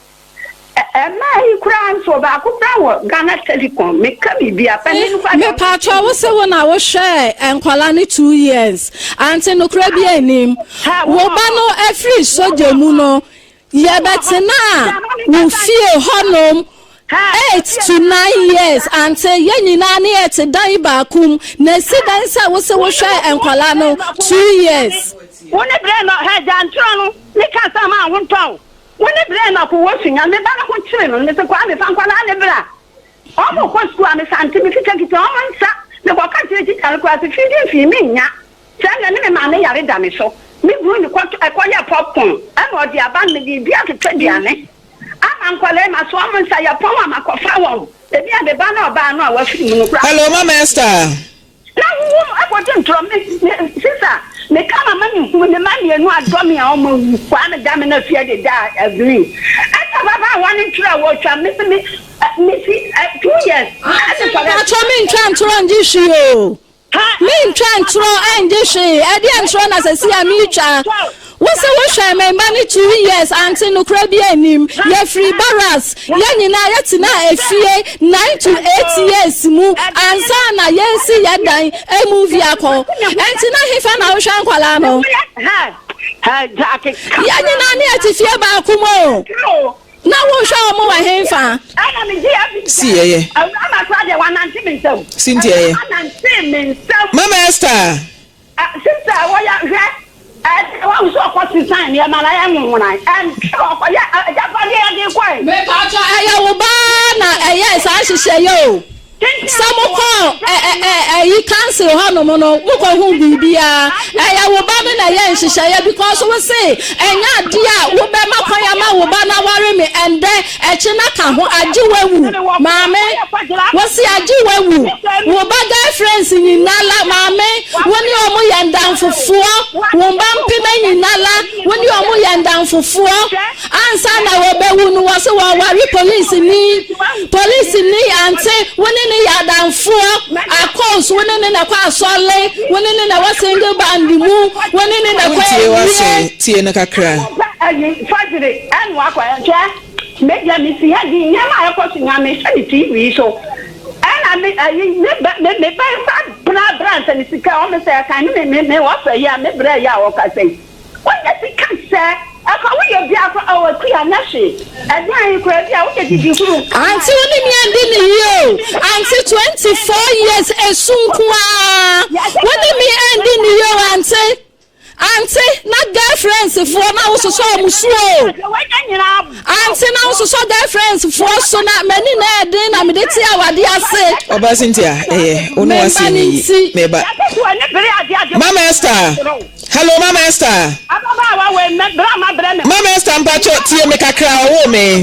ɛmaa yi koraa nso ɔbaako koraa wɔ Ghana Telecom meka biribi a panin no koraa. Mepatwa wo se wo na wohwɛɛ nkwadaa no 2 years ante nokorɛ bi anim wo ba no afiri sogya mu no yɛbɛtenaa wo fie hɔnom 8 to 9 years ante yɛn nyinaa ne yɛte dan baako mu na esi dan sɛ wo se wohwɛ nkwadaa no 2 years. Wo ne brɛ no hɛ gyantorɔ no ne ka sɛ ma ho ntɔn wo ne brɛ no ko wɔ sunya me ba no ho kyere no me se kwaa me fa nkwadaa ne bra ɔmo kɔ sukuu a me sante me kitakita ɔmo nsa me kɔ ka kyerɛ tikya no koraa se fidi mfii me nya sɛ ɛnɛ ne me maame yare da me so me guru ne kɔ ɛkɔyɛ popcorn ɛna ɔde aba no me de bi atotɔ aduane ama nkwadaa yi ma so ɔmo nsa yɛ pɔn a ma kɔfa wɔn ebi a me ba na ɔbaa no a wafiri mu no koraa. Hello, Mama Esther. Na wuwu akɔgye ntorɔ me me sisa meka ma ma mehu ne ma mmienu adɔ me a ɔma wu kwaa me da me na fie de da agree ɛsɛ papa a wɔne ntorɔ a wɔtwa me se me me si 2 years. Ante mentwa ntorɔ ngye hwee o, mentwa ntorɔ ɛngye hwee. Ɛdeɛ ntorɔ na sɛ si a metwa wo sɛ wohwɛ me mma ne 2 years ante nokora bi anim. Yɛfiri barracks, yɛn nyinaa yɛtena efie 9 to 8 years mu ansa na yɛsi yɛ dan emu viakɔ. Ɛnti na hefa na wohwɛ nkwalaa no? Yɛn nyinaa ne yɛte fie baako mu o, na wohwɛ wɔn wɔ hefa? Si yɛyɛ. Cynthia yɛ. Mama Esther. Sister, wɔyɛ hwɛ wɔn nso ɔkɔ sisan nneɛma na ɛyɛ nwonwona ɛntwerɛ ɔkɔyɛ agyapadeɛ yɛde kɔɛ. Mepatɔ ɛyɛ wo baa na ɛyɛ saa nhyehyɛeɛ o sɛ mokɔ ɛyi council hɔnom no mokɔhu biribiara. Ɛyɛ wo ba no na ɛyɛ nhyehyɛeɛ because wo se ɛnyɛ adeɛ a wobɛma kwan ama wo ba no aware me ɛndɛ ɛkyi na ka ho agye wawu. Maame, wo se agye wawu. Wo ba girlfriends nyinaa la, maame, wo ne ɔmo yɛ ndamfofoɔ. Wo ba mpema nyinaa la, wo ne ɔmo yɛ ndamfofoɔ ansa na wɔbɛwu no. Wɔ se wɔware polisini, polisini ante wo ne ne yɛ adamfoɔ akɔs, wo ne ne na kɔ asɔle, wo ne ne na wɔ single band mu, wo ne ne na kɔ Tie wase ewie. Tie no kakra. Ɛyi fajiri ɛnu akɔ ɛhwɛ media mi si ha di nneɛma a ɛkɔ so nyinaa mehwɛ ne TV so ɛna me ɛyi me ba me ba ba bra bra nsɛ ne sika ɔmo sɛ ɛka ne me me me wɔfɛ yi a me brɛ yi a ɔkasa yi wɔnyɛ sika sɛ ɛkɔ woyɛ bi akɔ ɔwɔ kuya nyɛ hwee ɛdan yi kora bi a woyɛ didi huru. Ante wo ne me andi ne yie o. Ante 24 years esu nko ara wo ne me andi ne yie o. Ante na girlfriends foɔ na wososɔ ɔmo so o. Ante na wososɔ girlfriends foɔ so na m'ani na ɛden na mede te awade ase. Ɔbaa Cynthia, ɛyɛ wo ne Memba wase ne ne yi nti. meba. Mama Esther. Hello Mama Esther. Ababaawa wei mɛ bra ma brɛ me. Mama Esther mpakyɛ tie me kakra ɔwoo me.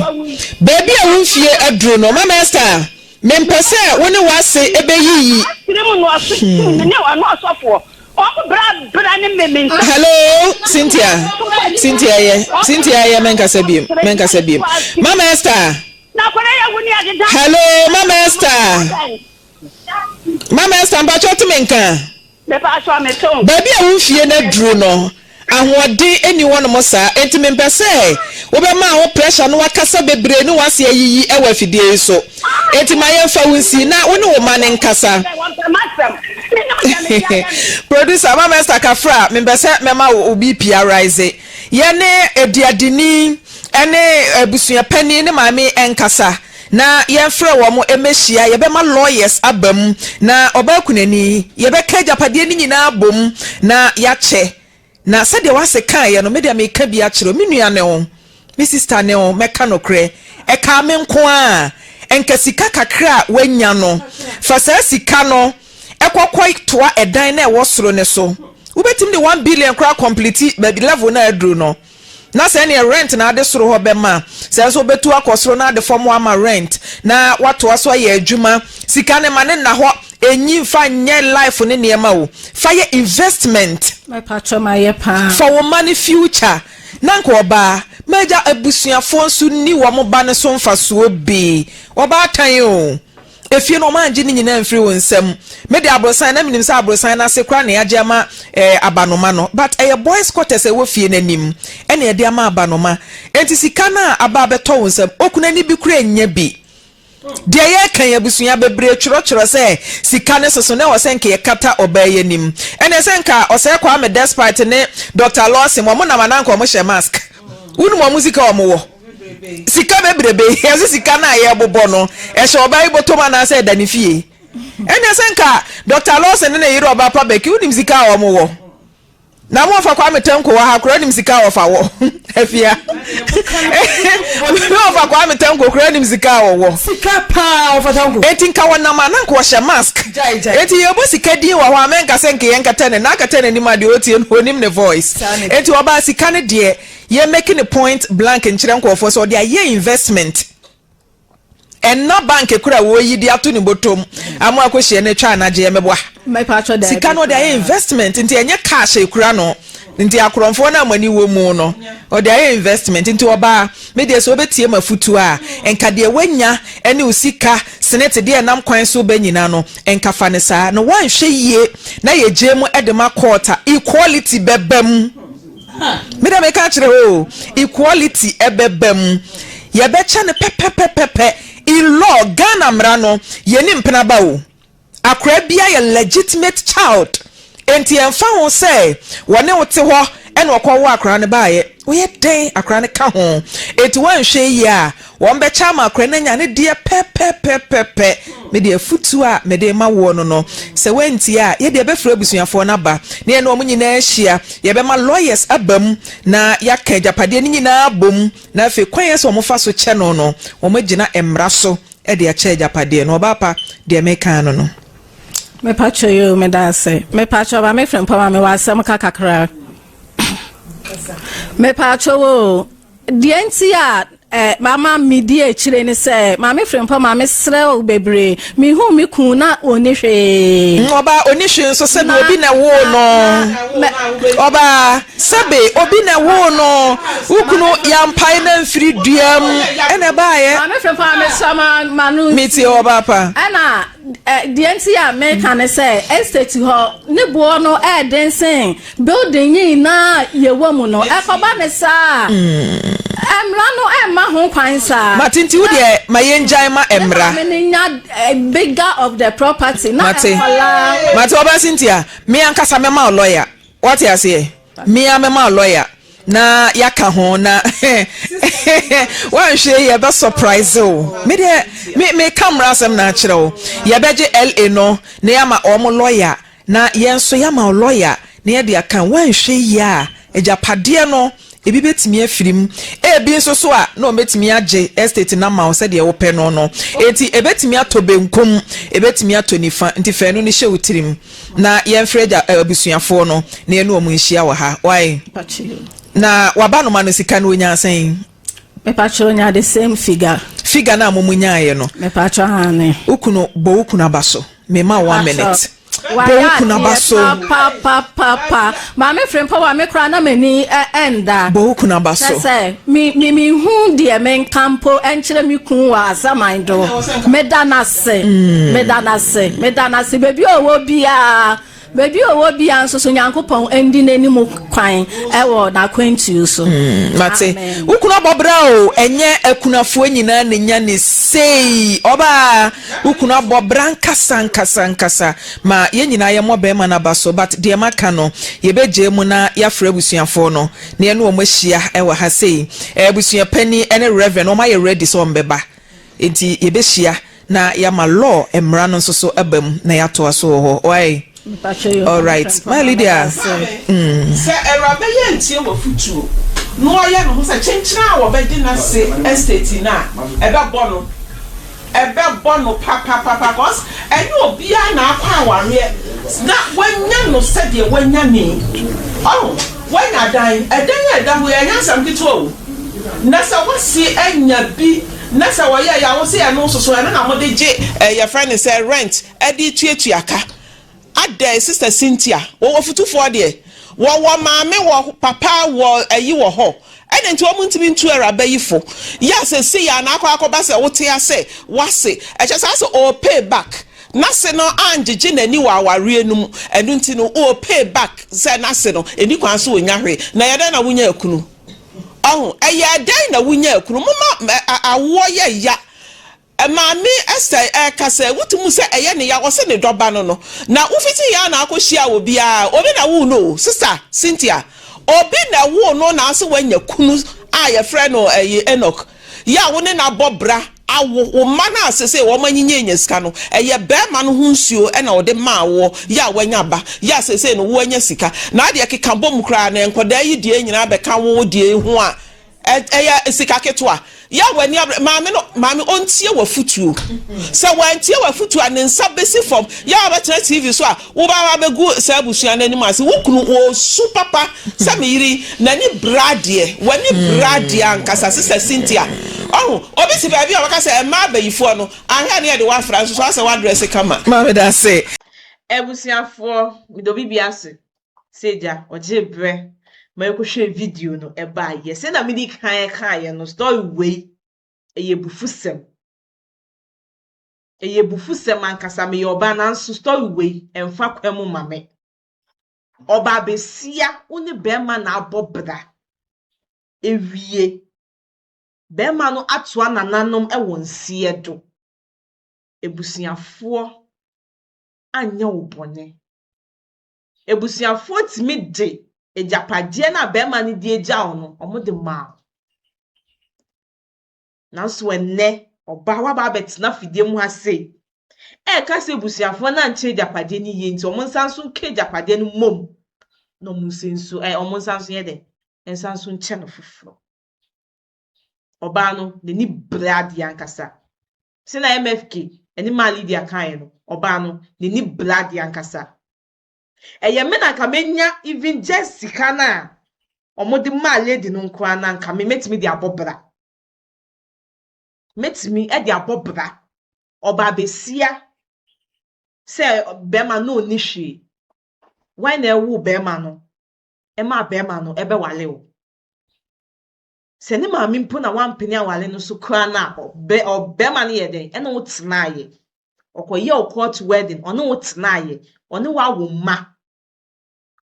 Baabi a wo mfie aduru no Mama Esther mempɛ sɛ wo ne w'ase ɛbɛyiyi. Asere mu na ɔso tum me ne ɔno ɔsɔfoɔ. Ɔmo bra bra ne me me nsa. Hello Cynthia Cynthia yɛ Cynthia yɛ mɛnkasa biem mɛnkasa biem Mama Esther. Na akɔda yɛ wo ne adeda. Hello Mama Esther. Mama Esther mpakyɛ wote me nka. Mepakyɛw mete wo. Baabi a wo mfie no aduru no, ahoɔden nni hɔnom saa, enti mempɛ sɛ wobɛma wo pressure no akasa bebree ne w'ase ayiyi wɔ afidie yi so. Enti ma yɛmfa wo nsi na wo ne wo mma no nkasa. Producer, Mama Esther Kafra, mempɛ sɛ mɛma wo BP arise. Yɛne aduadeni ne abusua panin ne maame nkasa. Na yɛmfrɛ wɔn mmɛhyia, yɛbɛma lawyers aba mu, na ɔbaa kunani, yɛbɛka agyapadeɛ no nyinaa abom na yɛakyɛ. Na sɛdeɛ w'ase kaeɛ no, me deɛ meka bi akyerɛ wo, me nua ne wo, me sister ne wo, mɛka nokorɛ, ɛkaa me nko ara a, nka sika kakra a woanya no, fa saa sika no kɔkɔ toa ɛdan no a ɛwɔ soro no so. Wobɛtumi de 1 billion koraa complete baabi level no a aduru no. Na sɛ ɛneɛ rent na ade soro hɔ bɛma, sɛ nso wobɛtu akɔ soro na ade fam hɔ ama rent na watoa so ayɛ adwuma. Sika no ma ne nna hɔ, ɛnyi mfa nyɛ life ne nneɛma o. Fa yɛ investment. Mepatwɔ mayɛ paa. For wo mma no future. Na nka ɔbaa, m'agya abusuafoɔ nso nni wɔn ba no so mfasoɔ bi. Ɔbaatan o. Efie no wɔn angye ne nyinaa amfiri wo nsam. Me de aborosan na menim sɛ aborosan no ase koraa na yɛagye ama eh, abanoma no. But ɛyɛ boys quarters a ɛwɔ fie no anim ɛna yɛde ama abanoma. Enti sika no a aba abɛtɔ wo nsam, okunani bi koraa nnya bi. Deɛ yɛreka yi abusua bebree twerɛtwerɛ sɛ sika no soso na ɛwɔ sɛ nka yɛkata ɔbaa yi anim. Ɛneɛ sɛ nka Ɔsɛe Kwame Despite ne Doctor Lawson wɔn nam anaa nka wɔn hyɛ mask. Wonim wɔn sika a wɔn wɔ? Sika bebrebe, yɛse sika no a yɛbobɔ no, ɛhyɛ ɔbaa yi bɔtɔm anaasɛ ɛda ne fie? Ɛneɛ sɛ nka Doctor Lawson ne ne yere ɔbaa pa Becky, wonim sika a wɔn wɔ? Na mo ɔfa Kwame Tanko wɔ ha koraa nim sika a ɔfa wɔ afia. Me ɔfa Kwame Tanko koraa nim sika a ɔwɔ. Sika paa ɔfa Tanko. Enti nka wɔnam a na nka ɔhyɛ mask. Enti yɛbɔ sika din wɔ hɔ a mɛnka sɛ nka yɛnkata ne na akata n'anim a deɛ ɔtie no ɔnim ne voice. Enti ɔbaa sika no deɛ yɛ make ne point blank nkyerɛ nkurɔfoɔ sɛ ɔde ayɛ investment. Ɛnna bank koro a wɔyi de ato ne bɔtɔm ama akɔhyia no atwa anagyeɛ mɛboa. Sika no ɔde ayɛ investment nti ɛnyɛ cash ekura no nti akorɔmfoɔ no a mo ani wɔ mu no ɔde ayɛ investment nti ɔbaa me deɛ sɛ wobɛtie m'afutuo a nka deɛ wanya ne wo sika senate deɛ ɛnam kwan so ba nyina no nka fa no saa na woanhwɛ yie na yɛgyae mu de ma court a equality bɛba mu. Me deɛ meka kyerɛ o, equality ɛbɛba mu. Yɛbɛkyɛ no pɛpɛpɛpɛpɛ. In law, Ghana mmara no, yɛnni mpena ba o. Akwadaa biara yɛ legitimate child. Enti ɛmfa ho sɛ wɔne wo te hɔ ɛna ɔkɔwoo akwadaa no baeɛ. Woyɛ dɛn akwadaa no ka ho. Enti woanhwɛ yie a, Wɔbɛkyɛ ama akwadaa no anya ne deɛ pɛpɛpɛpɛpɛ. Me deɛ afutuo a mede rema woɔ no no, sɛ woantie a, yɛdeɛ yɛbɛfrɛ abusuafoɔ no aba na yɛne wɔn nyinaa ahyia. Yɛbɛma lawyers aba mu na yɛaka agyapadeɛ no nyinaa abom na afei kwan a ɛsɛ sɛ wɔfa so kyɛ no no, wɔagyina mmara so de akyɛ agyapadeɛ no. Ɔbaa pa, deɛ meka ara no no. Mepakyɛ yoo meda ase. Mepakyɛ maame Frimpong ma mewɔ asɛm ka kakra. Mepakyɛ oo. Deɛ nti a eh, mama medi akyire ne sɛ, Maame Frimpong ma mesrɛ wo bebree. Mehuu me kun na ɔnni hwee. Mm, ɔbaa ɔnni hwee nso sɛbe obi na ɛwoo no. Ɔbaa sɛbe obi na ɛwoo no. Wo kunu yɛampae no amfiri dua mu ɛna ɛbaeɛ. Maame Frimpong ma mesrɛ ma ma no nsi. Metie ɔbaa pa. Ɛna eh, deɛ nti a meka ne sɛ, estate hɔ ne boɔ no ɛɛden sen Building yi nyinaa a yɛwɔ mu no, ɛkɔba no saa a, mmara no mma ho kwan saa. Mate, nti wo deɛ ma yɛngyae ma mmara. Ne maame no nya bigger of the property na Mate, nkwadaa. mate, ɔbaa Cynthia, me ankasa mɛma wo lawyer, wate aseɛ, me ara mɛma wo lawyer na yɛaka ho na woanhwɛ yie yɛbɛ surprise wo. Me deɛ, me meka mmara asɛm na akyerɛ wo. Yɛbɛgye LA no na yɛama wɔn lawyer Na yɛn nso yɛama wo lɔya na yɛde aka. Woanhwɛ yie a, agyapadeɛ no, Ebi bɛtumi afiri mu. Ebi nso so a, na wɔbɛtumi agye estate no ama wo sɛdeɛ wopɛ no no. Enti ɛbɛtumi atɔ benkum, ɛbɛtumi atɔ nifa. Nti fa ɛno no hyɛ wo tirim na yɛmfrɛ agya eh, abusuafoɔ no na yɛne wɔn nhyia wɔ ha. Wai? Na w'abanoma no sika no ɔnyaa sɛn? Mepakyɛ onya the same figure. Figure no a mo mo nyaeɛ no. Mepakyɛ aane. Wo kunu, bɔ wo kunu aba so. Mema wo one minute. Bɔ wo kunu aba so. Papapapapa. Maame Frimpong wa me koraa na m'ani ɛnda. Bɔ wo kunu aba so. Kyerɛ sɛ me me me hu deɛ menka mpo ɛnkyerɛ me kun wɔ asaman do. Meda n'ase. Meda n'ase. Meda n'ase. Baabi a ɔwɔ biara. Baabi a ɔwɔ biara nso so Nyankopɔn ndi n'anim kwan wɔ n'akwantuo so. Mate. Wo kunu abɔ bra o, ɛnyɛ akunafoɔ nyinaa na nya ne sei. Ɔbaa, wo kunu abɔ bra nkasa nkasa nkasa. Ma yɛn nyinaa yɛmmɔ bɛrima no aba so, but deɛ maka no, yɛbɛgyae mu na yɛafrɛ abusuafoɔ no na yɛne wɔn ahyia wɔ ha sei. Abusua panin ne Reverend, wɔn ayɛ ready sɛ wɔbɛba. Enti yɛbɛhyia na yɛama law mmara no nso so aba mu na yɛatoa so wɔ hɔ. Wai? Alright. My Lydia. Mm. Sɛ awuraba yi antie w'afotuo na ɔyɛ ne ho sɛ kyenkyene a wɔbɛgye n'ase estate no a, ɛbɛbɔ no. Ɛbɛbɔ no papapapa cos ɛnyɛ obiara na akɔ awareɛ na wanya no sɛdeɛ wanya no yi. Ɔho? Wanya dan. Ɛdan a ɛda hɔ yi ɛnyɛ asɛm ketewa o. Na sɛ w'ase anya bi na sɛ wɔyɛ yɛ a wose ɛno nso so ɛno na mode gye eh, yɛfrɛ no sɛ rent ɛde tuatua ka. Adɛn sister Cynthia, wɔwɔ futufoɔ deɛ, wɔwɔ maame wɔ papa wɔ ayi wɔ hɔ, ɛna nti wɔn ntumi ntu awuraba yi fo. Yɛ a sɛsei a na akɔ akɔba sɛ wote asɛ w'ase, ɛkyɛ saa sɛ ɔɔ pay back, n'ase no angyegye n'ani wɔ awareɛ no mu, ɛno nti no ɔɔ pay back sɛ n'ase no ɛni kwan so ɔnya hwee, na ɛyɛ dɛn na wonya akunu? Ɔho, ɛyɛɛ dɛn na wonyaa kunu? Momma awoɔ yɛ ya. Maame Esther reka sɛ, Wote mu sɛ ɛyɛ ne ya, ɔse ne dɔba no no. Na wofiti he ara na akɔhyiaa obiaa? Obi na woo no o, Sista Cynthia. Obi na ɛwoo no na ase wanya kunu a yɛfrɛ no ɛyi Enoch. Yɛ a wo ne no abɔ bra awo wo mma no a sesei wɔn anyinya anya sika no, ɛyɛ barima no ho nsuo na ɔde maa woɔ yɛ a wanya ba, yɛ a sesei no wo anya sika. Na adeɛ keka bom koraa no nkwadaa yi deɛ nyinaa bɛka wo deɛ yi ho a, ɛyɛ sika ketewa. Yɛ a w'ani abere, maame no, maame ɔntie w'afutuo. Sɛ wantie w'afutuo a, ne nsa bɛsi fam. Yɛ a wobɛtena TV so a, woba abɛgu saa abusua no anim ase. Wo kunu, ɔresu papa sɛ me yere yi, n'ani bere adeɛ. W'ani bere adeɛ ankasa, Sister Cynthia. Ɔho, obi te baabi a ɔbɛka sɛ mmaa abayifoɔ no, ahwɛ a ne yɛde wo afra nso so asɛ woadrɛse kama. Maame dase. Abusuafoɔ, meda obi biara ase sɛ agya ɔgyee berɛ ma yɛkɔhwɛɛ video no ɛbaeɛ. Sɛdeɛ medi kan kaeɛ no, story wei, ɛyɛ abufusɛm. Ɛyɛ abufusɛm ankasa. Meyɛ ɔbaa nanso story wei ɛmfa kwan mu ma me. Ɔbaa besia wo ne bɛrima na abɔ bra ewie. Bɛrima no atoa nananom wɔ nseɛ do. Abusuafoɔ anyɛ wo bɔne. Abusuafoɔ tumi de agyapadeɛ no a bɛrima no de agya wo no, wɔde maa wo. Nanso ɛnnɛ, ɔbaa woaba abɛtena afidie mu ha sei, ɛreka sɛ abusuafoɔ no ankyɛ agyapadeɛ no yie nti wɔn nsa nso nka agyapadeɛ no mmom na wɔn nsa nso ɛ wɔn nsa nso yɛ dɛ nsa nso nkyɛ no foforɔ. Ɔbaa no n'ani bere adeɛ ankasa. Sɛ na MFK ɛne maa Lydia kaeɛ no, ɔbaa no n'ani bere adeɛ ankasa. Ɛyɛ me na nka menya even just sika no a wɔde maa lady no nko ara na nka me mɛtumi de abɔ bra. Mɛtumi de abɔ bra. Ɔbaa besia sɛ bɛrima no ɔnni hwee. Why na ɛwoo bɛrima no ɛmaa bɛrima no ɛbɛwale wo? Sɛ ne maame mpo na wampene aware no so koraa no a, ɔbɛ ɔbɛrima no yɛ dɛn? Ɛne wo tenaeɛ. Ɔkɔyɛɛ wo court wedding, ɔne wo tenaeɛ, ɔne wo awo mma.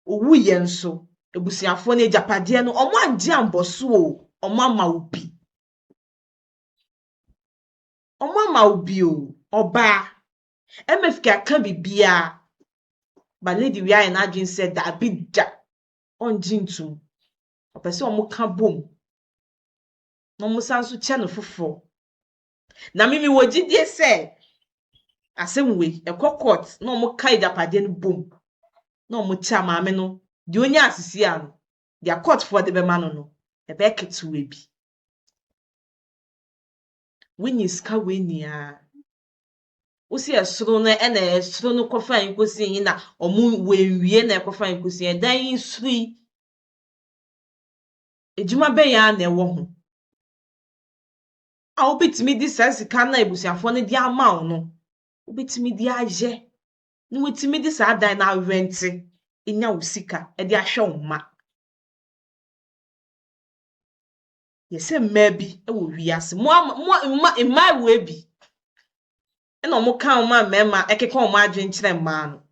Owuiɛ nso, abusuafoɔ no agyapadeɛ no, wɔn angye ambɔ so o, wɔn ama wo bi. Wɔn ama wo bi o, ɔbaa. MFK aka biribiara, but lady wei ayɛ n'adwene sɛ daabi da, ɔngye ntum. Ɔpɛ sɛ wɔka bom na wɔsan nso kyɛ no foforɔ. Na me mewɔ gyidie sɛ asɛm wei ɛkɔ court na wɔka agyapadeɛ no bom na wɔkyɛ a maame no deɛ ɔnya asisi ano deɛ courtfoɔ de bɛma no no. Ɛbɛyɛ ketewa bi. Wonya sika wei nyinaa. Wosi ɛsoro no ɛna ɛsoro no kɔfa yi kɔsi yi na ɔmo wɔnwie na ɛkɔfa yi kɔsi ɛdan yi soro yi. Edwuma bɛn ara na ɛwɔ ho a wobɛtumi de saa sika no a abusuafoɔ no de ama wo no, wobɛtumi de ayɛ na watumi de saa dan no arɛnte anya wo sika de ahwɛ wo mma. Yɛsɛ mmaa bi wɔ wiase. Mo ama mo mma mmaa wɔ bi ɛna wɔn ka wɔn a mmarima ɛkeka wɔn adwene kyerɛ mmaa no.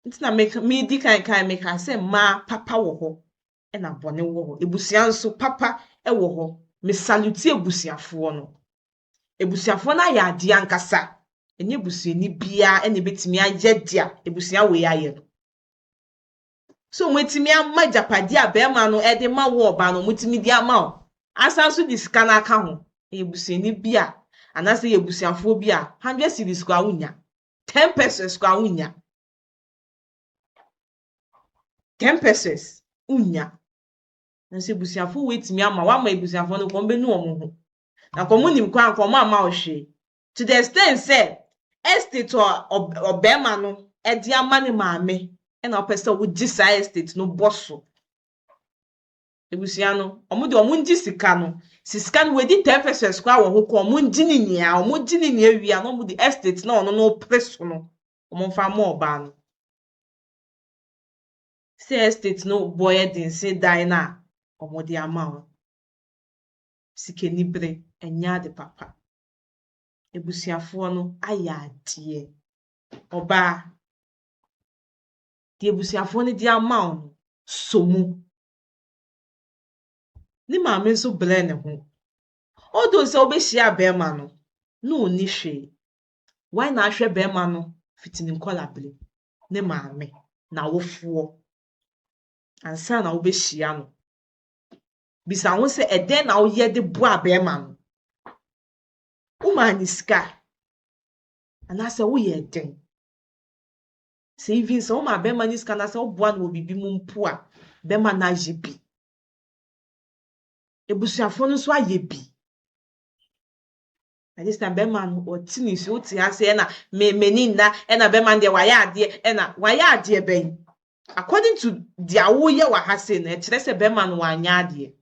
Nti na meka medi kan kan meka sɛ mmaa papa wɔ hɔ ɛna bɔne wɔ hɔ. Ebusua nso papa ɛwɔ hɔ. Me salute abusuafoɔ no. Abusuafoɔ no ayɛ adeɛ ankasa. Ɛnyɛ busuani biara ɛna ebetumi ayɛ deɛ abusua wei ayɛ no. So wɔatumi ama agyapadeɛ a barima no de ma wo ɔbaa no, wɔtumi de ama wo. Asan nso de sika no aka ho. Ɛyɛ busuani bi a, anaasɛ ɛyɛ abusuafoɔ bi a, 100 cedis koraa wonnya. 10 pesos koraa wonnya. 10 pesos wonnya. Nanso abusuafoɔ wei tumi ama wo, ama abusuafoɔ no nka wɔbɛnu wɔn ho. Na nka wɔn nim koraa nka wɔn amma wo hwee. To the extent sɛ estate a ɔbarima no de ama ne maame ɛna ɔpɛ sɛ wogye saa estate no bɔ so. Abusua no, wɔn deɛ wɔn ngye sika no. Si sika no wɔadi 10 pesos koraa wɔ ho kɔ, wɔn ngye ne nyinaa, wɔn gye ne nyinaa wie a na wɔn de estate na ɔno no pere so no, wɔn mfa mma ɔbaa no. Sɛ estate no bɔ yɛ den sen dan no a wɔde ama wo. Sikanibere, ɛnyɛ ade papa. Abusuafoɔ no ayɛ adeɛ. Ɔbaa, deɛ abusuafoɔ no de ama wo no, sɔ mu. Ne maame nso brɛ ne ho. Although sɛ wobɛhyia bɛrima no, na ɔnni hwee. Why na ahwɛ bɛrima no fiti ne nkɔlabere, ne maame, n'awofoɔ ansa na wobɛhyia no. Bisa ho sɛ ɛdɛn na woyɛ de boa bɛrima no? Womaa ne sika anaasɛ woyɛ den? Sɛ even sɛ woma bɛrima no sika anaasɛ woboa no wɔ biribi mu mpo a, bɛrima no ayɛ bi. Abusuafoɔ no nso ayɛ bi. Na this time bɛrima no ɔte ne nsuo wote ase ɛna me m'ani nna ɛna bɛrima no deɛ wayɛ adeɛ ɛna wayɛ adeɛ bɛn. According to deɛ woyɛ wɔ ha sei no, ɛkyerɛ sɛ bɛrima no wanyɛ adeɛ.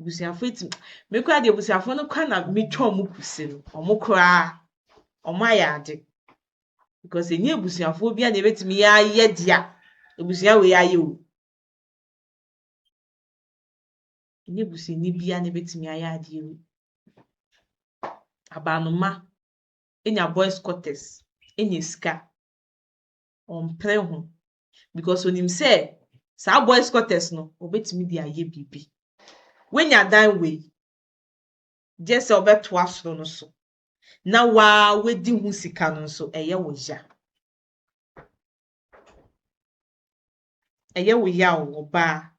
Abusuafoɔ eti me koraa deɛ abusuafoɔ no koraa na metwa wɔn kusi no, wɔn koraa wɔn ayɛ ade. Because ɛnyɛ abusuafoɔ bi a na ebetumi ayɛ deɛ abusua wei ayɛ o. Ɛnyɛ busuani bi a na ebetumi ayɛ adeɛ wei. Abanoma enya boys quarters, enya sika. Ɔmpere ho because onim sɛ saa boys quarters no obetumi de ayɛ biribi. Wenya dan wei, gye sɛ ɔbɛtoa soro no so na waa wadi ho sika no nso ɛyɛ wo ya. Ɛyɛ wo ya o, ɔbaa.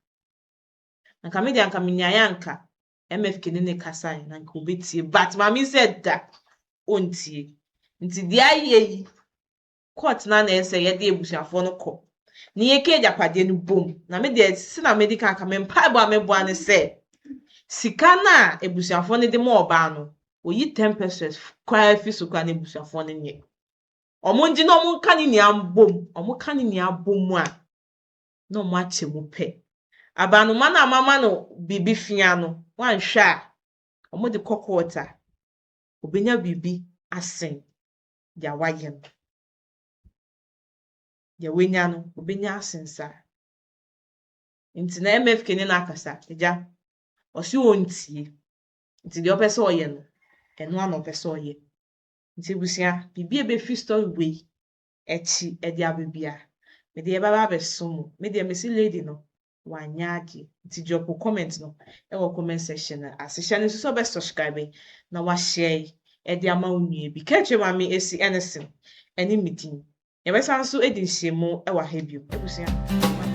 Anka me deɛ anka menyaeɛ anka MFK ne ne kasae na anka obetie but maame sɛ da ɔntie. Nti deɛ ayɛ yi, court no na ɛsɛ sɛ yɛde abusuafoɔ no kɔ na yɛka agyapadeɛ no bom. Na me deɛ sɛ na medi kan aka me mpaebɔ a meboa ne sɛ sika no a abusuafoɔ no de ma ɔbaa no, oyi 10 pesos koraa fi so koraa na abusuafoɔ no nyɛ. Ɔmo ngye na ɔmo nka ne nyinaa mbom. Ɔmo ka ne nyinaa bom a, na ɔmo akyɛ mu pɛ. Abanoma no a mama no biribi fia no, wanhwɛ a, ɔmo de kɔ court a, obenya biribi asen deɛ wayɛ no. Deɛ wanya no, obenya asen saa. Nti na MFK ne no akasa, agya, ɔse ɔntie. Nti deɛ ɔpɛ sɛ ɔyɛ no, ɛno ara na ɔpɛ sɛ ɔyɛ. Nti abusua, biribi a ɛbɛfi story wei akyi de aba biara, mede ɛbɛba abɛso mo. Me deɛ mesi lady no, wanyɛ adeɛ. Nti drop comment no ɛwɔ comment section no ase. Hyɛ no nso sɛ ɔbɛ subscribe na wahyɛ ɛde ama wo nua bi. Ka kyerɛ maame esi ɛne sen ɛne me din. Yɛbɛsan nso adi nhyiamu ɛwɔ ha bio. Abusua.